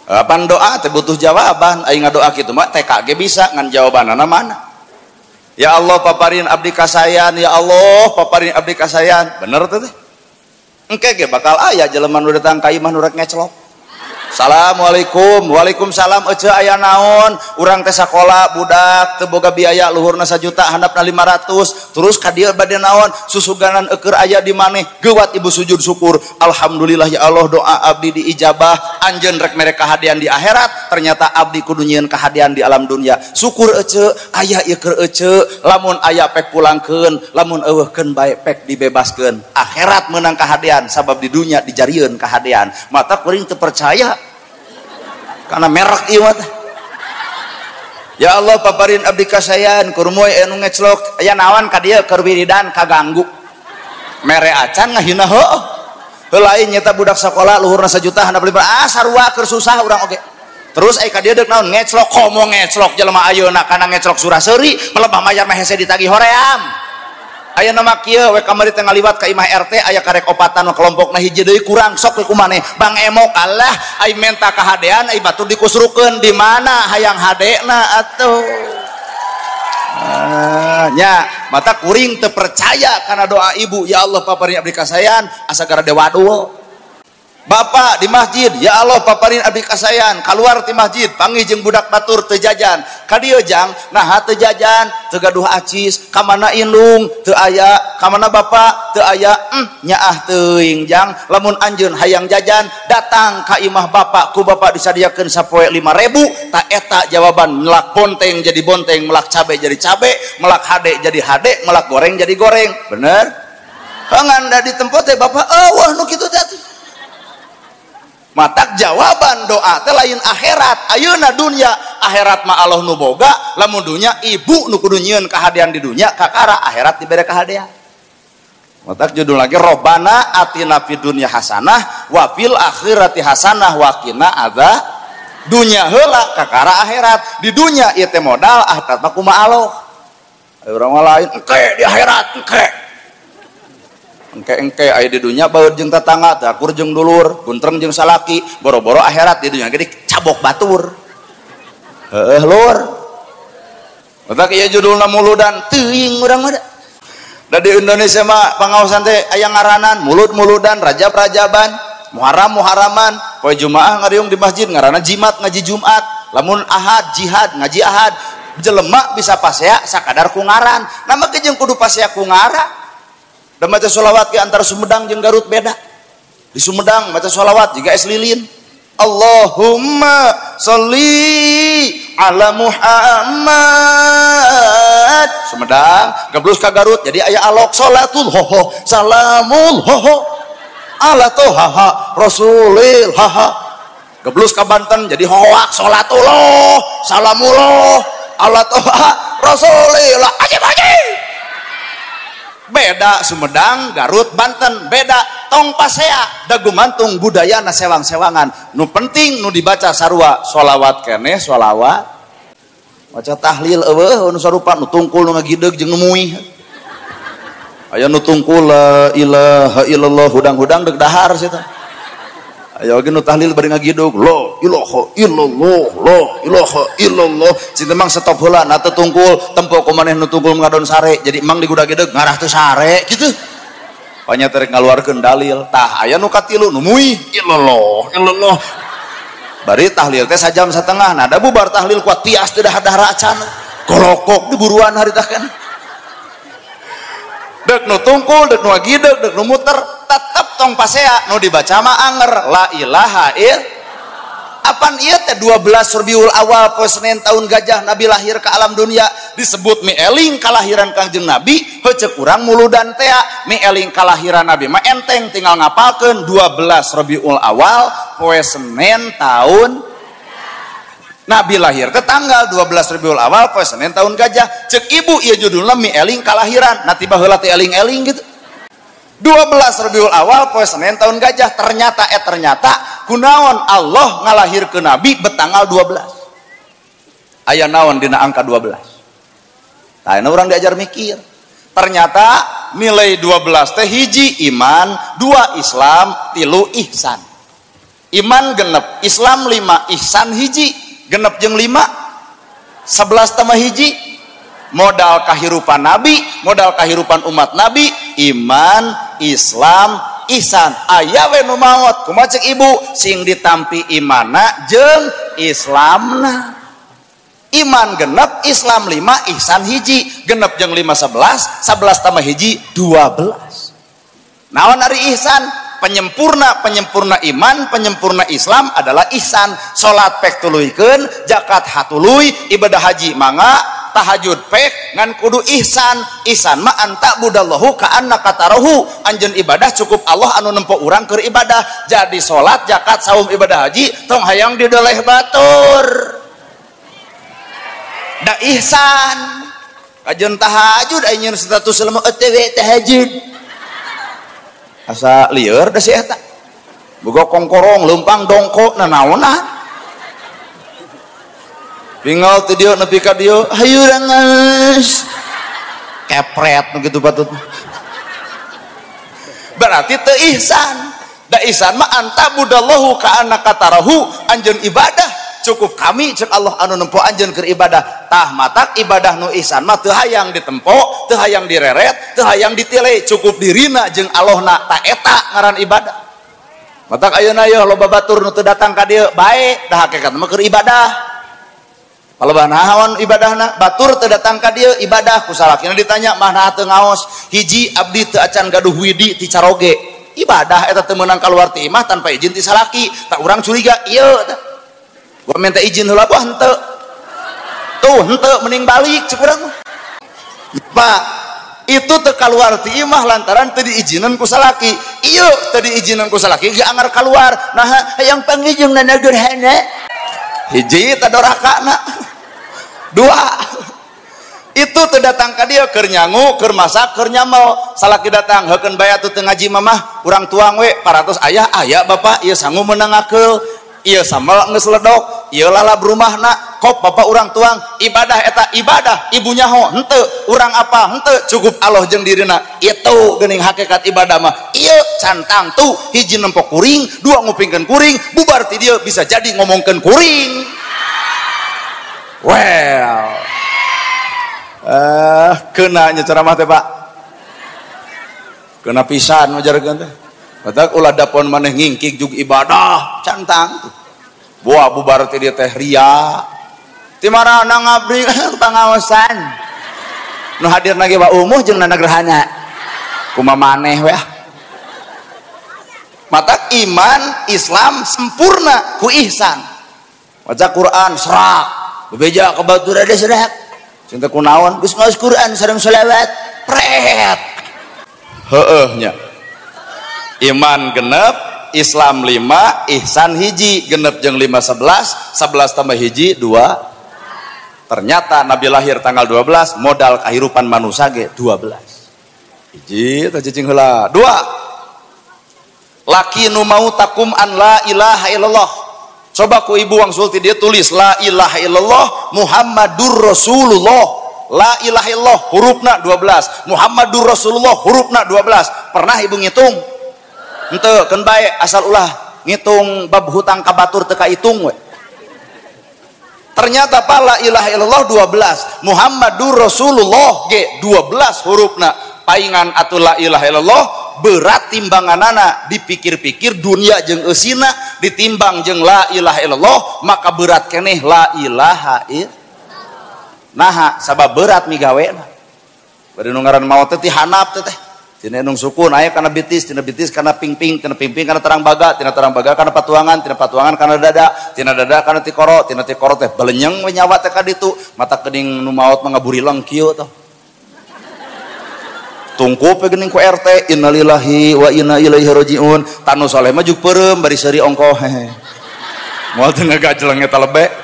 Apan doa teh butuh jawaban, aing ngadoa kitu mah TKG bisa ngan jawabanana mana. Ya Allah paparin abdi kasayan, ya Allah paparin abdi kasayan. Bener teh teh. Engke ge bakal aya jelema nu datang ka imah nu rek ngeclok. Assalamualaikum, waalaikumsalam, ece aya naon, urang teh sakola budak teu boga biaya luhurna 1 juta handapna 500, terus ka dieu bade naon, susuganan eueur aya di maneh, geuwat ibu sujud syukur, alhamdulillah ya Allah doa abdi diijabah, anjeun rek mere kahadean di akhirat, ternyata abdi kudu nyieun kahadean di alam dunia, syukur ece, aya ieu keur ece, lamun aya pek pulangkeun, lamun eueuhkeun bae pek dibebaskeun, akhirat meunang kahadean sabab di dunia dijarieun kahadean, mata kuring teu percaya. Karena merek ieu mah. Ya Allah paparin abdi kasayan kurmoy anu ngeclok aya naon ka dieu keur wiridan kaganggu. Mere acan ngahina heuh. Heuh lain nyeta budak sakola luhurna 1 juta handap 5 ah sarua keur susah urang oge. Terus ai ka dieu deuk naon ngeclok komo ngeclok jelema ayeuna kana ngeclok surah seuri melebah mayar mah hese ditagih hoream. Aya nama kieu we kamari teh ngaliwat ka imah RT aya karek opatan kelompokna hiji deui kurang sok we kumaneh Bang Emok Allah ai menta kahadean ai batur dikusrukeun di mana hayang hadena atuh. Nya mata kuring teu percaya kana doa ibu ya Allah paparin abdi kasayan asa gara dewadul. Bapak di masjid, ya Allah paparin abdi kasayan, keluar ti masjid, panggih jeung budak batur teu jajan. Ka dieu jang, naha teu jajan, teu gaduh acis, ka mana indung teu aya, ka mana bapak teu aya, nyaah teuing jang, lamun anjeun hayang jajan, datang ka imah bapak, ku bapak disadiakeun sapoe 5.000, ta eta jawaban melak bonteng jadi bonteng, melak cabe jadi cabe, melak hade jadi hade, melak goreng jadi goreng. Bener? Ngan da di tempat teh bapak, eueuh nu kitu teh atuh. Matak jawaban doa teh lain akhirat, ayeuna dunya, akhirat mah Allah nu boga, lamun dunya ibu nu kudu nyieun kahadean di dunya, kakara akhirat dibere kahadean. Matak judul lagi Robbana atina fid dunya hasanah wa fil akhirati hasanah wa qina adza. Dunya heula kakara akhirat, di dunya ieu teh modal, akhirat mah kumaha Allah. Ayo urang mah lain engke di akhirat engke. Engke-engke aya di dunya baur jeung tetangga, teu akur jeung dulur, guntreng jeung salaki, boro-boro akhirat di dunya ge dicabok batur. Heueuh lur. Matak ieu judulna muludan teuing urang mah. Da di Indonesia mah pangaosan teh aya ngaranan mulud-muludan, rajab-rajaban, muharram-muharraman, poe Jumaah ngariung di masjid ngaranna jimat ngaji Jumat, lamun Ahad jihad ngaji Ahad. Jelema bisa pasea sakadar ku ngaran. Nama ge jeung kudu pasea ku ngaran. Dan maca sholawat ke antara Sumedang jeung Garut beda. Di Sumedang maca sholawat jiga es lilin. Allahumma sholli ala Muhammad. Sumedang geblus ka Garut jadi aya alok sholatul hoho salamul hoho ala tohaha rasulil haha. Geblus ka Banten jadi hoak sholatullah salamullah ala tohaha rasulil ajib ajib. Beda Sumedang, Garut, Banten, beda tong pasea da gumantung budayana sewang-sewangan. Nu penting nu dibaca sarua sholawat keneh sholawat. Maca tahlil eueuh nu sarupa nu tungkul nu ngagideg jeung nu muih. Aya nu tungkul la ilaha illallah hudang-hudang deuk dahar sia teh. Aya oge nu tahlil bari ngagideg la ilaha illallah la ilaha illallah. Cinta mang stop heula na teu tungkul tempo ku maneh nu tungkul ngadon sare jadi mang digudag-gideg ngarah teu sare kitu. Panya terek ngaluarkeun dalil tah aya nu katilu nu muih illallah illallah. Bari tahlil teh sajam setengah nah da bubar tahlil kuat tias teu dahar-dahar acan. Golokok diburuan harita kan. Dek nu tungkul dek nu ngagideg dek nu muter tetep tong pasea nu dibaca mah anger la ilaha il. Apan ieu teh 12 Rabiul Awal poe Senin tahun gajah Nabi lahir ke alam dunia disebut mieling kalahiran Kangjeng Nabi heuh ceuk urang muludan tea mieling kalahiran Nabi mah enteng tinggal ngapalkeun 12 Rabiul Awal poe Senin tahun Nabi lahir ke tanggal 12 Rabiul Awal poe Senin tahun gajah cek ibu ieu judulna mieling kalahiran nah tiba heula teh eling-eling gitu. 12 Rabiul Awal poe Senin tahun gajah ternyata ternyata kunaon Allah ngalahirkeun Nabi betanggal 12. Aya naon dina angka 12. Tah ayeuna urang diajar mikir. Ternyata nilai 12 teh hiji iman, 2 Islam, 3 ihsan. Iman genep, Islam 5, ihsan hiji. Genep jeung 5, 11 tambah hiji. Modal kahirupan Nabi, modal kahirupan umat Nabi, iman, Islam, ihsan. Aya we nu maot, kumaha cek ibu sing ditampi imana jeung Islamna. Iman genep, Islam 5, ihsan hiji. Genep jeung 5 11, 11 tambah hiji 12. Naon ari ihsan? Penyempurna, penyempurna iman, penyempurna Islam adalah ihsan. Salat pek tuluykeun, zakat hatuluy, ibadah haji mangga, tahajud pek ngan kudu ihsan. Ihsan mah anta budallahu ka annaka tarahu. Anjeun ibadah cukup Allah anu nempo urang keur ibadah. Jadi salat, zakat, saum, ibadah haji tong hayang dideleh batur. Da ihsan. Kajeun tahajud aya nyeun status lemu ETW tahajud. Asa lieur da si eta. Boga kongkorong leumpang dongkok nanaonan. Tinggal ti dieu nepi ka dieu, hayu ranges. Kepret nu kitu patut. Berarti teu ihsan. Da ihsan mah anta budallahu ka annaka tarahu, anjeun ibadah cukup kami cek Allah anu nempo anjeun keur ibadah. Tah matak ibadah nu ihsan mah teu hayang ditempo, teu hayang direret, teu hayang ditile, cukup dirina jeung Allahna. Ta eta ngaran ibadah. Matak ayeuna yeuh loba batur nu teu datang ka dieu bae dah hakikatna mah keur ibadah. Palebah naon ibadahna? Batur teu datang ka dieu ibadah ku salakina ditanya mah naha teu ngaos. Hiji abdi teu acan gaduh widi ti caroge. Ibadah eta teu meunang kaluar ti imah tanpa izin ti salaki. Tak urang curiga ieu teh. Gua minta izin heula buah henteu. Tuh henteu mending balik cek urang mah. Pak, itu teu kaluar ti imah lantaran teu diizinan ku salaki. Ieu teu diizinan ku salaki ge anggar kaluar. Naha hayang panggih jeung Nana Gerhana. Hiji teh dorakana. Dua, itu teu datang ka dieu keur nyangu, keur masak, keur nyamel. Salaki datang heukeun bae atuh teu ngaji mamah, urang tuang we paratos ayah, aya bapak ieu sangu meunang akeul. Ieu sambal geus ledok, ieu lalab rumahna, kop bapak urang tuang, ibadah eta ibadah, ibu nyaho henteu, urang apa henteu, cukup Allah jeung dirina. Itu geuning hakikat ibadah mah. Ieu cantang tuh, hiji nempok kuring, dua ngupingkeun kuring, bubar ti dieu bisa jadi ngomongkeun kuring. Well, kena nya ceramah teh Pak. Kena pisan ngajarkeun teh. Batak ulah dapon maneh ngingkik jug ibadah cantang. Buah bubar ti dieu teh ria. Ti marana ngabdi pangaosan. Nu hadirna ge wa umuh jeung Nana Gerhana. Kumaha maneh we ah. Matak iman Islam sempurna ku ihsan. Maca Quran serak, bebeja ka batur ada serak. Cinta kunaon geus ngaos Quran sareng selawat. Pret. Heueuh nya. Iman genep, Islam 5, ihsan hiji, genep jeung 5 11, 11 tambah hiji 2. Ternyata Nabi lahir tanggal 12, modal kehidupan manusia ge 12. Hiji teh cicing heula. Dua. Laki nu mau takum an la ilaha illallah. Coba ku ibu wangsul ti dia tulis la ilaha illallah Muhammadur Rasulullah. La ilaha illallah hurufna 12, Muhammadur Rasulullah hurufna 12. Pernah ibu ngitung? Henteu keun bae asal ulah ngitung bab hutang ka batur teu kaitung we. Ternyata pa la ilaha illallah 12, Muhammadur Rasulullah ge 12 hurufna. Paingan atuh la ilaha illallah berat timbanganana, dipikir-pikir dunia jeung eusina ditimbang jeung la ilaha illallah maka berat keneh la ilaha illallah. Naha sabab berat migawena. Bari nu ngaran maot teh ti handap teh. Tina endung suku naik kana bitis, tina bitis kana pingping, tina pingping kana terang baga, tina terang baga kana patuangan, tina patuangan kana dada, tina dada kana tikoro, tina tikoro teh belenyeng we nyawa teh ka ditu, mata kening nu maot mah ngaburileng kieu toh. Tungkup we geuning ku RT, innalillahi wa inna ilaihi rajiun. Tanu soleh mah juk peureum bari seuri ongkoh. Moal teu ngagajleng eta lebe.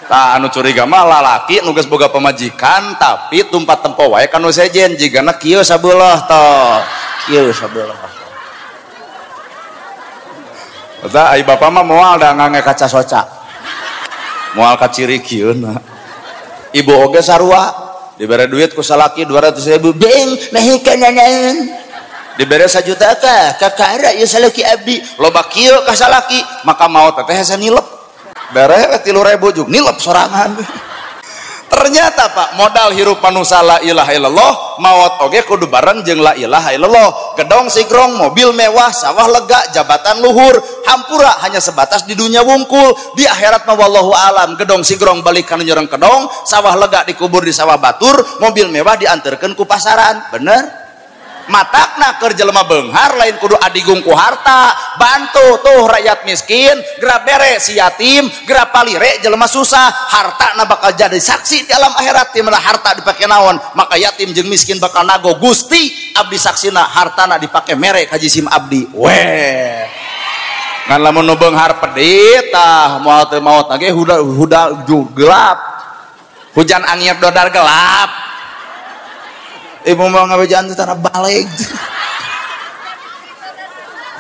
Tah anu curiga mah lalaki nu geus boga pamajikan tapi tumpat tempo wae ka nu sejen jigana kieu sabeulah toh. Kieu sabeulah. Tah ai bapa mah moal da ngange kaca soca. Moal ka ciri kieu na. Ibu oge sarua dibere duit ku salaki 200.000 beng nahi kananaeun. Dibere 1 juta ka kakara ieu salaki abdi loba kieu ka salaki maka maot teh hese nilep. Bere 3.000 juk nilep sorangan. Ternyata Pak modal hirup manusia la ilaha illallah maot oge kudu bareng jeung la ilaha illallah. Gedong sigrong, mobil mewah, sawah lega, jabatan luhur, hampura hanya sebatas di dunia wungkul. Di akhirat mah wallahu alam. Gedong sigrong balik kana nyereng kedong, sawah lega dikubur di sawah batur, mobil mewah diantarkeun ku pasaran. Bener? Matakna keur jelema beunghar lain kudu adigung ku harta, bantu tuh rakyat miskin, geura bere si yatim, geura palire jelema susah, hartana bakal jadi saksi di alam akhirat. Di mana harta dipake naon, maka yatim jeung miskin bakal nago Gusti abdi saksina hartana dipake mere ka jisim abdi. Weh. Ngan lamun nu beunghar pedit tah moal teu maot ge huda huda gelap. Hujan angin dodar gelap. Ibu mau ngabejaan teh tanah balik.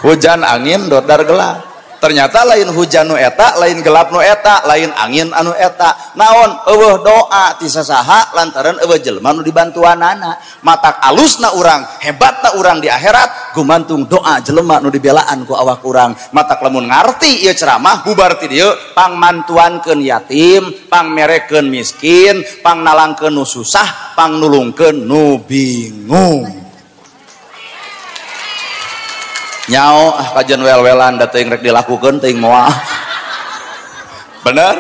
Hujan angin dodar gelap. Ternyata lain hujan nu eta, lain gelap nu eta, lain angin anu eta. Naon eueuh doa ti sasaha lantaran eueuh jelema nu dibantuanana. Matak alusna urang, hebatna urang di akhirat gumantung doa jelema nu dibelaan ku awak urang. Matak lamun ngarti ieu ceramah bubar ti dieu pangmantuankeun yatim, pangmerekeun miskin, pangnalangkeun nu susah, pangnulungkeun nu bingung. Nyao ah kajian wel-welan da teuing rek dilakukeun teuing moal. Bener?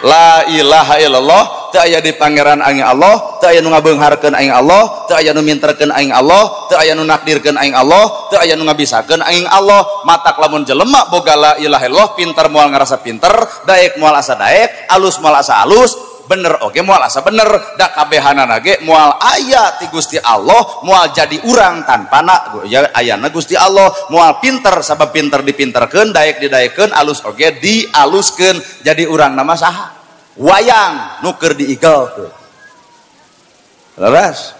La ilaha illallah teu aya di pangeran aing Allah, teu aya nu ngabeungharkeun aing Allah, teu aya nu minterkeun aing Allah, teu aya nu nakdirkeun aing Allah, teu aya nu ngabisakeun aing Allah. Matak lamun jelema boga la ilaha illallah pinter moal ngarasa pinter, daek moal asa daek, alus moal asa alus, bener oge moal asa bener, da kabehanana ge moal aya ti Gusti Allah, moal jadi urang tanpa na ayana Gusti Allah, moal pinter sabab pinter dipinterkeun, daek didaekeun, alus oge dialuskeun, jadi urang nama saha? Wayang nu keur diigelkeun. Leres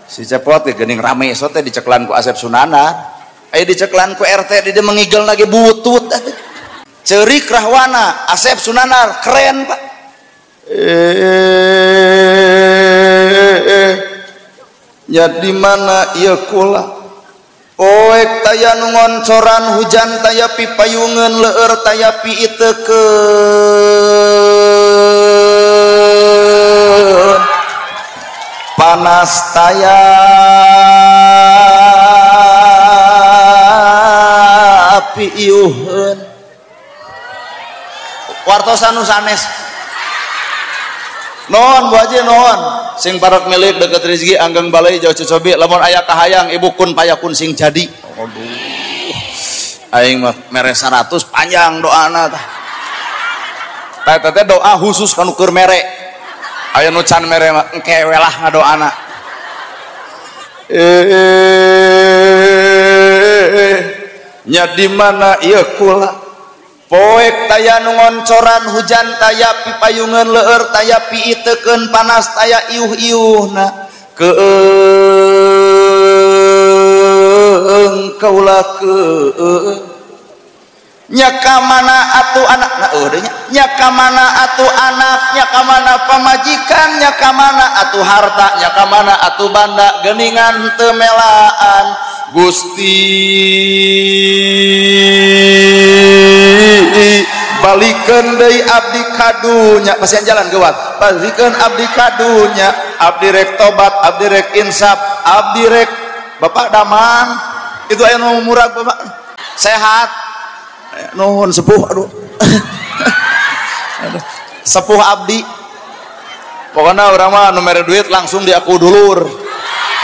si Cepot ge geuning rame so teh diceklan ku Asep Sunandar, aya diceklan ku RT di dieu mengigelna ge butut. Ceurik Rahwana Asep Sunandar keren Pak. Nya di mana ieu kula poek taya nu ngoncoran hujan taya pipayungeun leueur taya piitekeun panas taya piiuheun. Wartosan nu sanes. Nuhun Bu Haji nuhun. Sing parek milik deket rezeki anggang balai jauh cocobi lamun aya kahayang ibu kun payakun sing jadi. Aduh. Aing mah mere 100 panjang doana tah. Tah teh doa khusus kanu keur mere. Aya nu can mere mah engke we lah ngadoana. Nya di mana ieu kula? Poek taya nu ngoncoran hujan taya pipayungeun leueur taya piitekeun panas taya iuh-iuhna keung kaula keung nya ka mana atuh anak nah eueuh deui nya nya ka mana atuh anak nya ka mana pamajikan nya ka mana atuh harta nya ka mana atuh banda geuningan teu melaan Gusti balikeun deui abdi kadunya pasian jalan geuwat balikeun abdi kadunya abdi rek tobat abdi rek insaf abdi rek bapak damang itu aya nu murag bapak sehat nuhun sepuh aduh. Aduh sepuh abdi pokona urang mah nu mere duit langsung diaku dulur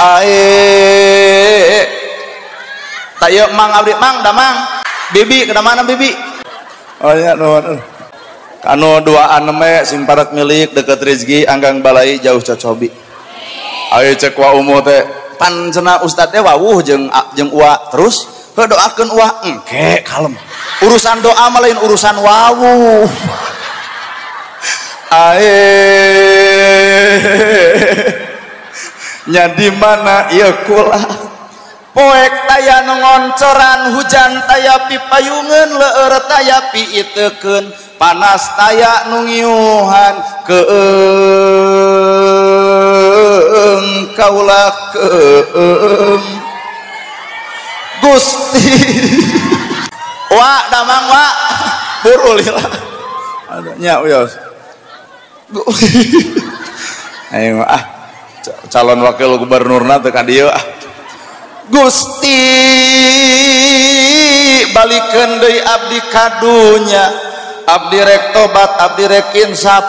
ae tayo mang abdi mang damang bibi ke mana bibi oh ya nuhun kanu duaan me sing parak milik deket rezeki anggang balai jauh cocobi ayo cek wa umuh teh pan cenah ustad teh wawuh jeung jeung ua terus heuh doakeun ua engke kalem urusan doa mah lain urusan wawuh ae nya di mana ieu kula poek taya nu ngoncoran hujan taya pipayungeun leueur taya piitekeun panas taya nu ngiuhan keung kaula keung Gusti wa damang wa buru lila nya wios ayo ah calon wakil gubernurna teu ka dieu ah Gusti balikeun deui abdi kadunya abdi rek tobat abdi rek insaf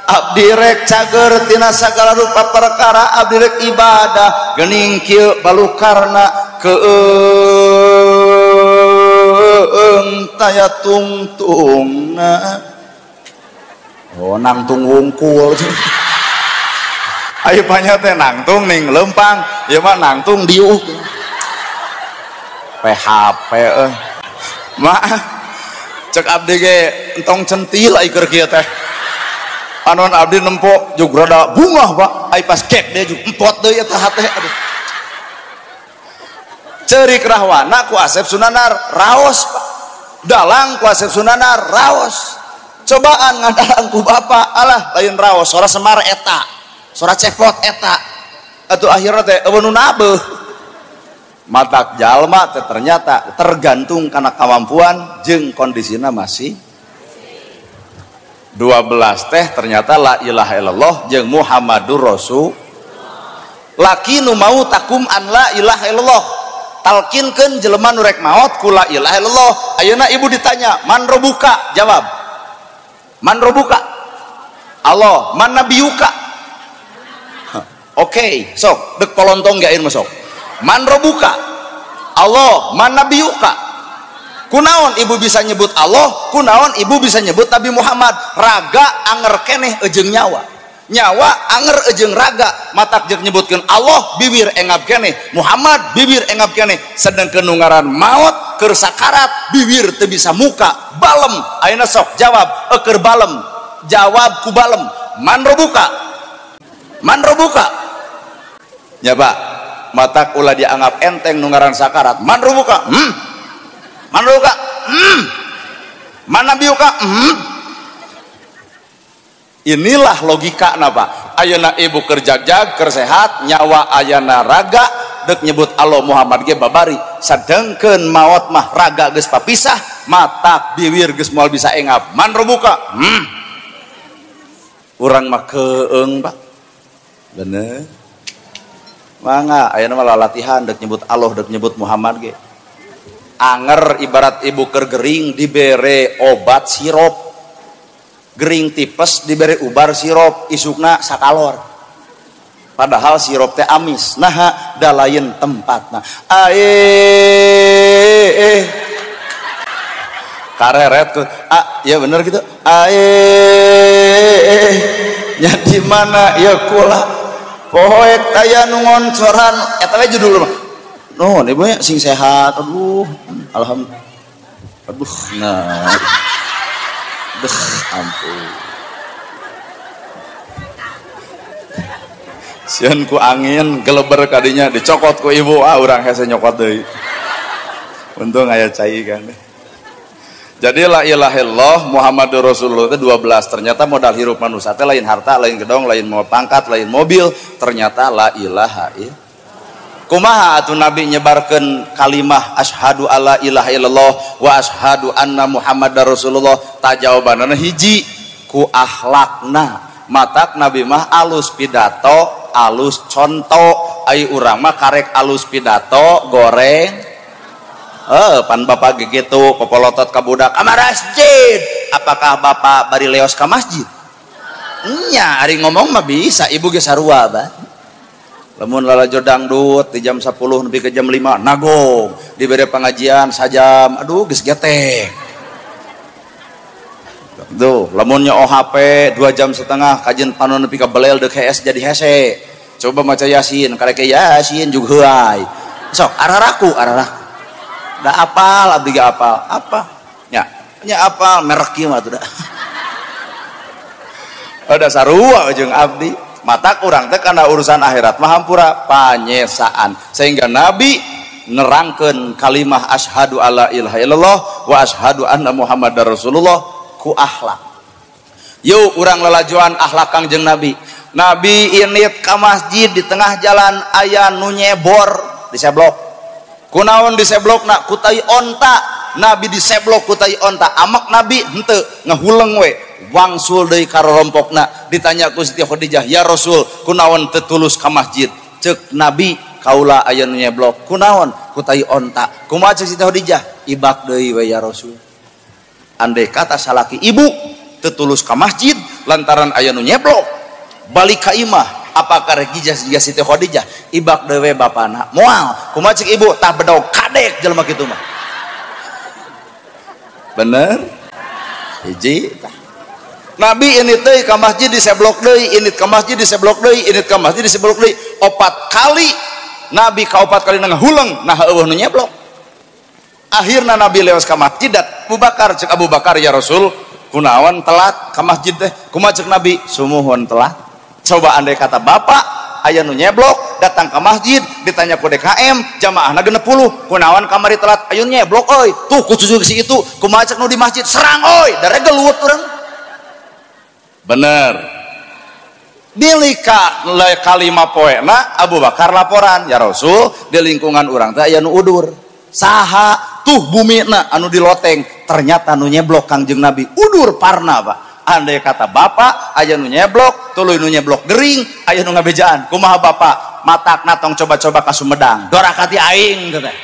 abdi rek cager tina sagala rupa perkara abdi rek ibadah geuning kieu balukarna keung taya tungtungna oh nangtung wungkul ayo banyak teh nangtung ning lempang ieu mah nangtung diuk PHP mak cek abdi ge entong centil ai keur kieu teh anon abdi nempo jug rada bungah Pak ai pas kek dia jug empot deui eta hate aduh ceurik Rahwana ku Asep Sunandar raos Pak dalang ku Asep Sunandar raos cobaan ngadalang ku bapak alah lain raos sora Semar eta sora Cepot eta atuh akhirna teh eueuh nu nabeuh matak jalma teh ternyata tergantung kana kemampuan jeung kondisina masih 12 teh ternyata la ilaha illallah jeung Muhammadur Rasul laki nu mau takum an la ilaha illallah Talkinkeun jelema nu rek maot ku la ilaha illallah. Ayeuna ibu ditanya, man robuka? Jawab. Man robuka? Allah. Man nabiyuka? Oke, sok dek polontong ge ayeuna mah sok. Man robuka? Allah. Man nabiyuka? Kunaon ibu bisa nyebut Allah, kunaon ibu bisa nyebut Nabi Muhammad. Raga anger keneh ejeng nyawa, nyawa anger ejeng raga. Matak jeung nyebutkeun Allah bibir engap keneh, Muhammad bibir engap keneh. Sedangkeun nu ngaran maot keur sakarat bibir teu bisa muka balem. Ayeuna sok jawab keur balem, jawab ku balem. Man robuka? Man robuka? Nya Pak, matak ulah dianggap enteng nu ngaran sakarat. Man robuka? Man robuka? Man nabiyuka? Inilah logika napa. Ayeuna ibu keur jagjag, keur sehat, nyawa ayana raga dek nyebut Allah Muhammad ge babari. Sedengkeun maot mah raga geus papisah, matak biwir geus moal bisa engap. Man robuka? Urang mah keung, Pak. Bener. Mangga ayeuna mah latihan dek nyebut Allah, dek nyebut Muhammad ge. Anger ibarat ibu keur gering dibere obat sirup, gering tipes dibere ubar sirup, isukna sakalor. Padahal sirup teh amis. Naha da lain tempatna. Ae kareret ku. Ah, ya bener gitu. Ae nya di mana ya kula poek aya nu ngoncoran eta we judul mah. Nuhun ibu nya sing sehat. Aduh, alhamdulillah. Aduh, nah. Duh, ampun. Sieun ku angin geleber kadinya dicokot ku ibu, ah urang hese nyokot deui. Untung aya cai kan. Jadi la ilaha illallah Muhammadur Rasulullah itu 12. Ternyata modal hirup manusia teh lain harta, lain gedong, lain mau pangkat, lain mobil, ternyata la ilaha illallah. Kumaha atuh Nabi nyebarkeun kalimah asyhadu alla ilaha illallah wa asyhadu anna Muhammadar Rasulullah? Ta jawabanana hiji, ku akhlakna. Matak Nabi mah alus pidato, alus conto. Ai urang mah karek alus pidato goreng. Pan bapak gitu popolotot ka budak ka masjid. Apakah bapak bari leos ka masjid? Nya ari ngomong mah bisa, ibu ge sarua bah. Lamun lalajo dangdut di jam 10 nepi ke jam 5 nagong, dibere pengajian sajam, aduh geus getek. Tuh, lamunnya OHP 2,5 jam kajian panon nepi ka belel deuk hees jadi hese. Coba maca Yasin, karek Yasin juga heuay. Sok araraku, araraku. Da apal abdi ge apal. Apa? Nya, nya apal merek ieu mah atuh da. Ada sarua jeung abdi. Mata kurang teh karena urusan akhirat mah hampura panyesaan. Sehingga Nabi nerangkeun kalimah asyhadu alla ilaha illallah wa asyhadu anna Muhammadar Rasulullah ku akhlak. Yuk urang lalajoan akhlak Kangjeng Nabi. Nabi init ka masjid di tengah jalan aya nu nyebor diseblok. Kunaon diseblokna? Ku tai onta. Nabi diseblok ku tai onta. Amak Nabi henteu ngahuleng we. Wangsul deui ka rorompokna. Ditanya ku Siti Khadijah, "Ya Rasul, kunaon teu tulus ka masjid?" Ceuk Nabi, "Kaula aya nu nyeblok." Kunaon? Ku tai onta. Kumaha ceuk Siti Khadijah? Ibak deui we ya Rasul. Andai kata salaki ibu teu tulus ka masjid lantaran aya nu nyeblok, balik ka imah, apakah rek gijah jiga Siti Khadijah? Ibak deui we bapana. Moal. Kumaha ceuk ibu? Tah bedog kadek jelema kitu mah. Bener? Hiji tah. Nabi ini teh ka masjid diseblok deui, ini ka masjid diseblok deui, ini ka masjid diseblok deui. 4 kali Nabi ka 4 kali ngahuleng, nah eueuh nu nyeblok. Akhirna Nabi lewas ka masjid dat Abu Bakar, cek Abu Bakar, "Ya Rasul, kunaon telat ka masjid teh?" Kumaha cek Nabi? "Sumuhun telat." Coba andai kata bapak aya nu nyeblok datang ke masjid ditanya ku DKM jamaahna 60, kunaon kamari telat? Ayo nyeblok euy. Tuh ku cucu si itu, kumaha cek nu di masjid? Serang euy, dare gelut urang. Bener. Dilika kalima poena Abu Bakar laporan, "Ya Rasul, di lingkungan urang teh aya nu udur." Saha? Tuh bumina anu di loteng, ternyata nu nyeblok Kangjeng Nabi udur parna, Pak. Andai kata bapak aya nu nyeblok, tuluy nu nyeblok gering, aya nu ngabejaan. Kumaha bapak? Matakna tong coba-coba ka Sumedang. Dorakati aing teh.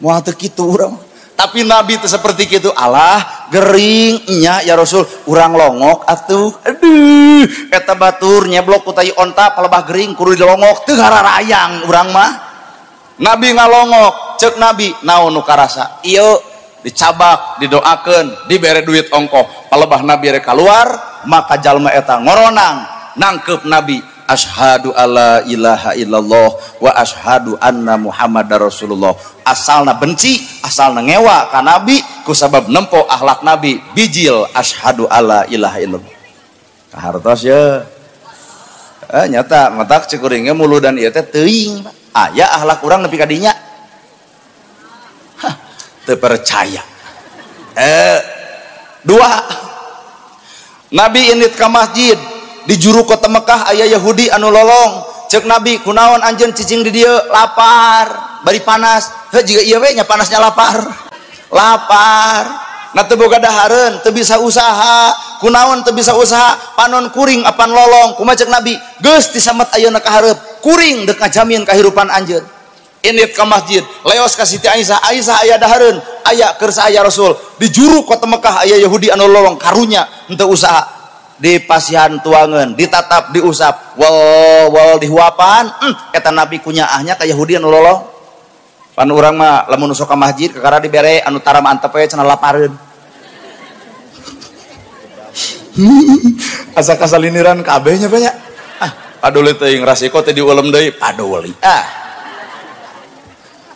Moal teu kitu urang. Tapi Nabi teu seperti kitu. Alah, gering nya ya Rasul, urang longok atuh. Aduh, eta batur nyeblok ku tai onta palebah gering kudu dilongok teu hararayang urang mah. Nabi ngalongok, ceuk Nabi, naon nu karasa? Ieu dicabak, didoakeun, dibere duit ongkoh. Palebah Nabi rek kaluar, maka jalma eta ngoronang nangkep Nabi. Asyhadu alla ilaha illallah wa asyhadu anna Muhammadar Rasulullah. Asalna benci, asalna ngewa ka Nabi ku sabab nempo akhlak Nabi, bijil asyhadu alla ilaha illallah. Kahartos ye. Nyata matak cikuringnya muludan ieu teh teuing. Aya akhlak urang nepi ka dinya. Hah, teu percaya. Dua. Nabi indit ka masjid. Di juru kota Mekah aya Yahudi anu lolong. Cek Nabi, kunaon anjeun cicing di dieu? Lapar, bari panas. Heuh jiga ieu we nya panasnya lapar. Lapar. Na teu boga dahareun, teu bisa usaha. Kunaon teu bisa usaha? Panon kuring apan lolong. Kumaha cek Nabi? Geus disamet ayeuna ka hareup. Kuring deuk ngajamin kahirupan anjeun. Indit ka masjid, leos ka Siti Aisyah. Aisyah aya dahareun, aya keur aya Rasul. Di juru kota Mekah aya Yahudi anu lolong karunya henteu usaha. Di pasihan tuangan, ditatap, diusap, wal wal dihuapan, eta Nabi kunyaahnya ka Yahudi anu lolong. Pan urang mah lamun sok ka masjid kakara dibere anu taram antep we cenah lapareun. Asa kasaliniran kabeh nya banyak. Ah, paduli teuing rasiko teh diulem deui, paduli. Ah.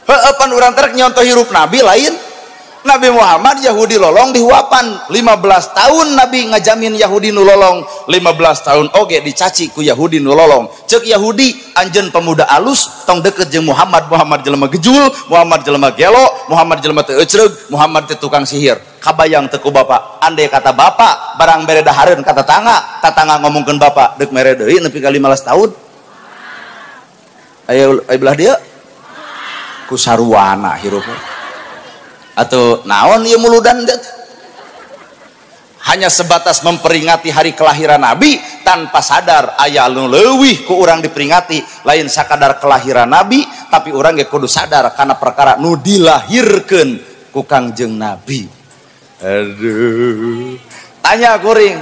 Heueuh pan urang terek nyontoh hirup Nabi lain. Nabi Muhammad Yahudi lolong dihuapan 15 tahun Nabi ngajamin Yahudi nu lolong 15 tahun oge dicaci ku Yahudi nu lolong. Cek Yahudi anjeun pemuda alus tong deket jeung Muhammad. Muhammad jelema gejul, Muhammad jelema gelo, Muhammad jelema teu ecreug, Muhammad teh tukang sihir. Kabayang teu ku bapak, andai kata bapak barang bere dahareun ka tatangga, tatangga ngomongkeun bapak deuk mere deui nepi ka 15 tahun. Aya belah dieu ku saruana hirup. Atau naon ieu muludan det? Hanya sebatas memperingati hari kelahiran Nabi tanpa sadar aya nu leuwih ku urang diperingati lain sakadar kelahiran Nabi, tapi urang ge kudu sadar kana perkara nu dilahirkeun ku Kangjeng Nabi. Aduh. Tanya kuring,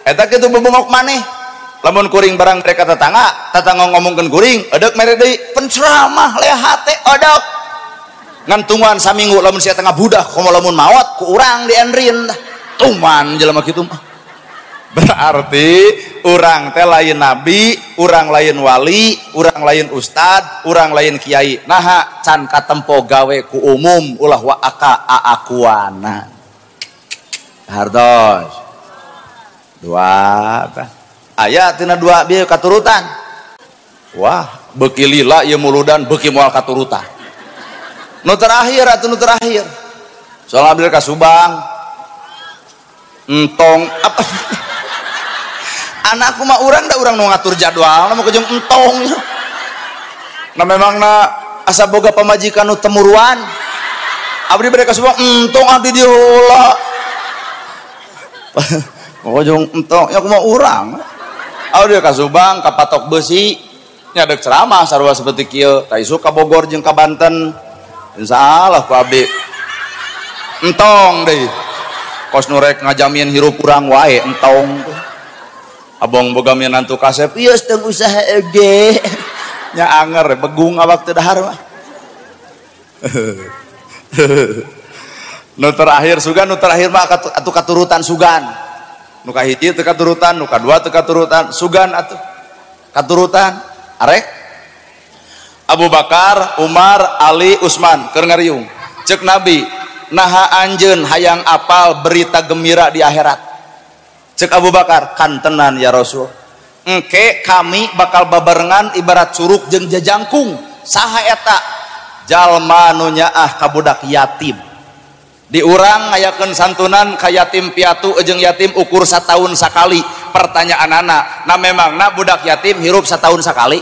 eta kitu bebongok maneh? Lamun kuring barang mereka tetangga, tetangga ngomongkeun kuring, edeuk mere deui penceramah leha teh edek. Ngan tungguan saminggu lamun sia tengah budak komo lamun maot ku urang dienrin tuman jelema kitu mah. Berarti urang teh lain nabi, urang lain wali, urang lain ustad, urang lain kiai. Naha can katempo gawe ku umum ulah wa aka aakuana. Hartos. Dua tah. Aya tina dua bieu katurutan. Wah, beuki lila ieu muludan beuki moal katurutan. Nu terakhir atau nu terakhir soal ambil ka Subang entong apa anakku mah urang da urang nu ngatur jadwal mah kejeng entong. Nah memang na asa boga pamajikan nu temuruan abdi bade ka Subang entong abdi di heula kejeng entong ya kumaha urang abdi ka Subang ka patok besi nya deuk ceramah sarua seperti kieu ta isuk ka Bogor jeung ka Banten. Insya Allah ku abdi entong deh kos nurek ngajamin hirup urang wae entong abong boga minantu kasep ieu teu usaha ge nya anger begung awak teu dahar mah. Nu terakhir sugan, nu terakhir mah atuh katurutan sugan. Nu kahiji teu katurutan, nu kadua teu katurutan, sugan atuh katurutan arek Abu Bakar, Umar, Ali, Utsman keur ngariung. Cek Nabi, naha anjeun hayang apal berita gembira di akhirat. Cek Abu Bakar, kantenan ya Rasul. Engke kami bakal babarengan ibarat curug jeung jajangkung. Saha eta? Jalma nu nyaah ka budak yatim. Di urang ngayakeun santunan ka yatim piatu jeung yatim ukur sataun sakali. Pertanyaanana, nah memangna budak yatim hirup sataun sakali?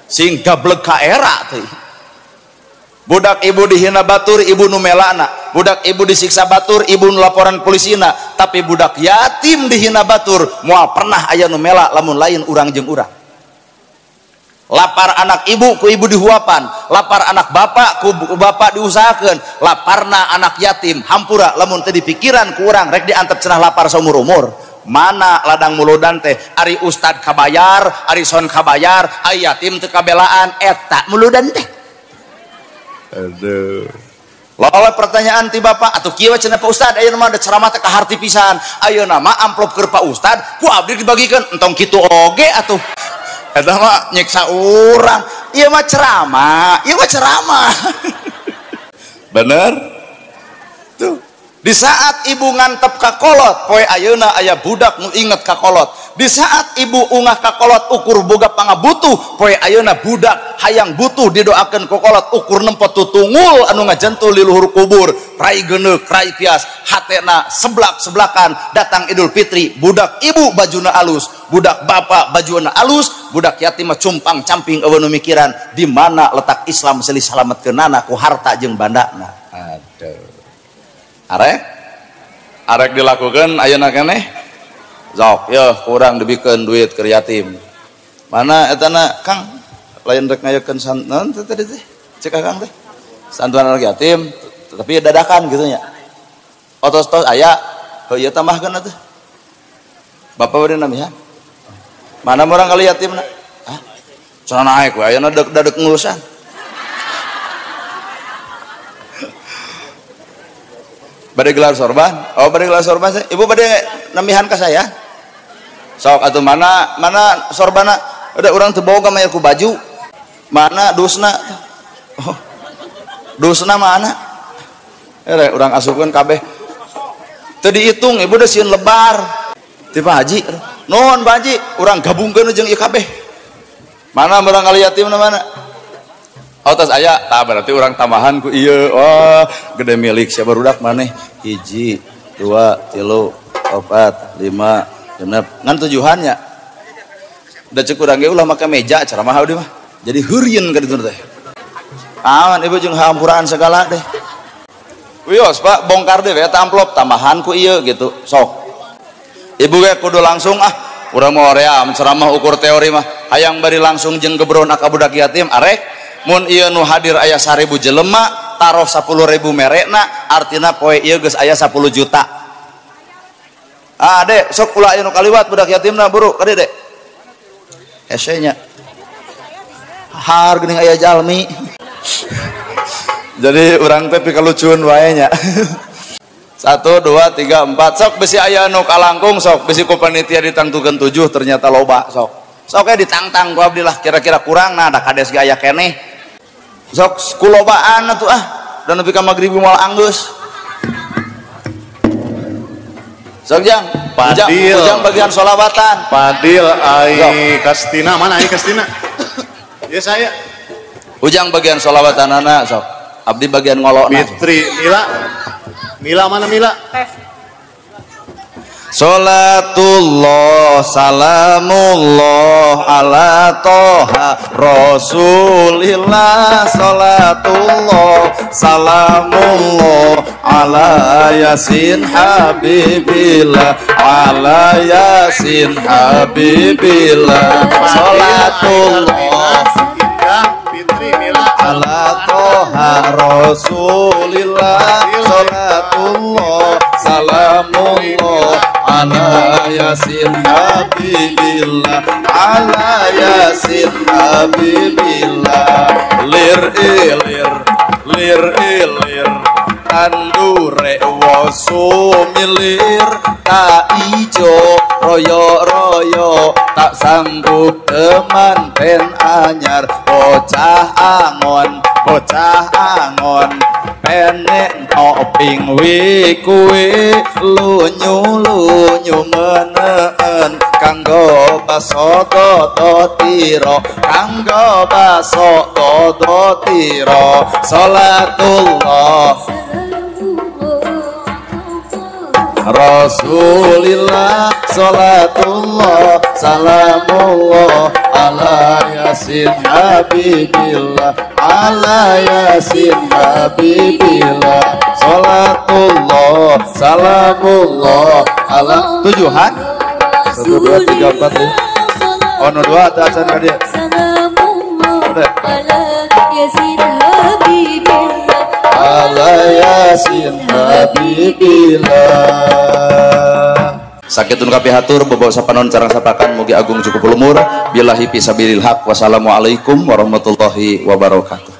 Sing gablek ka era teh. Budak ibu dihina batur, ibu nu melana. Budak ibu disiksa batur, ibu nu laporan polisina. Tapi budak yatim dihina batur, moal pernah aya nu mela lamun lain urang jeung urang. Lapar anak ibu ku ibu dihuapan, lapar anak bapak ku bapak diusahakeun, laparna anak yatim hampura lamun teu dipikiran ku urang rek diantep cenah lapar saumur-umur. Mana ladang muludan teh ari ustad kabayar, ari son kabayar, ari yatim teu kabelaan, eta muludan teh. Aduh. Lalu pertanyaan ti bapak atuh kieu cenah Pak Ustad ayeuna mah da ceramah teh kaharti pisan. Ayeuna mah amplop keur Pak Ustad ku abdi dibagikeun entong kitu oge atuh. Eta mah nyiksa urang, ieu mah ceramah, ieu mah ceramah. Bener? Tuh. Di saat ibu ngantep ka kolot, poe ayeuna aya budak nu inget ka kolot. Di saat ibu ungah ka kolot ukur boga pangabutuh, poe ayeuna budak hayang butuh didoakeun ku kolot ukur nempo tutungul anu ngajentul di luhur kubur, rai geneuk, rai pias, hatena seblak-seblakan, datang Idul Fitri, budak ibu bajuna alus, budak bapak bajuna alus, budak yatim mah cumpang camping eueuh nu mikiran di mana letak Islam seuli salametkeunana ku harta jeung bandana. Aduh. Arek? Arek dilakukan ayeuna keneh? Sok, yeuh kurang dibikeun duit keur yatim. Mana etana Kang lain rek ngayakeun santunan teh tadi teh? Cek Kang teh. Santunan anak yatim tapi dadakan gitu nya. Otos-tos aya, heuh ieu tambahkeun atuh. Bapak bade namihan? Mana urang kali yatimna? Hah? Cenah naek we ayeuna dadek ngulusan. Bade gelar sorban? Oh, bade gelar sorban. Ibu bade namihan ka saya? Sok atuh mana mana sorbana? Udah urang teu boga mah ku baju. Mana dusna? Oh. Dusna mana? Ere urang asupkeun kabeh. Teu diitung ibu da sieun lebar. Ti Pak Haji. Nuhun Pak Haji, urang gabungkeun jeung ieu kabeh. Mana urang kali yatimna mana? Oh tas aya, tah berarti urang tambahan ku ieu. Oh, gede milik sia barudak maneh. 1, 2, 3, 4, 5, 6. Ngan tujuhannya. Da ceuk urang ge ulah make meja ceramah abdi mah. Jadi heurieun ka ditu teh. Aman ibu jeung hampuraan segala deh. Wios Pak, bongkar deh eta amplop tambahan ku ieu gitu. Sok. Ibu ge kudu langsung ah, urang mah hoream ceramah ukur teori mah. Hayang bari langsung jeung gebron ka budak yatim arek. Mun ieu nu hadir aya 1000 jelema taruh 10.000 merekna artina poe ieu geus aya 10 juta. Ah dek sok ulah aya nu kaliwat budak yatimna buru ka dieu dek. Hese nya. Har geuning aya jalmi. Jadi urang teh pikalucuun wae nya. 1 2 3 4 sok bisi aya nu kalangkung sok bisi ku panitia ditangtukeun 7 ternyata loba sok. Sok we ditangtang ku abdi lah kira-kira kurang nah da kades ge aya keneh. Sok kulobaan atuh ah dan nepi ka magrib moal anggeus. Sok jang, Padil. Ujang bagian solawatan. Padil ai Kastina mana ai Kastina? Ya saya. Ujang bagian solawatanana sok. Abdi bagian ngolokna. Fitri Mila. Mila mana Mila? Tes. Salatullah salamullah ala toha rasulillah. Salatullah salamullah ala yasin habibillah, ala yasin habibillah. Salatullah ala toha rasulillah. Salatullah salamullah ala yasin habibillah, ala yasin habibillah. Lir ilir lir ilir tandure wosumilir, tak ijo royo royo tak sanggup temanten anyar. Bocah angon bocah angon penek toping wi kuwi lunyu lunyu meneen kanggo baso dodo tiro, kanggo baso dodo tiro. Salatullah Rasulillah, salatullah salamullah ala yasin habibillah, ala yasin habibillah. Salatullah salamullah ala tujuhan 1 2 3 4 5. Oh no 2 acan ka dieu. Ala Yasin Habibillah, ala Yasin Habibillah. Sakitun kapihatur bobo sapanon carang sapakan mugi agung cukup umur billahi fisabilil haq. Wassalamualaikum warahmatullahi wabarakatuh.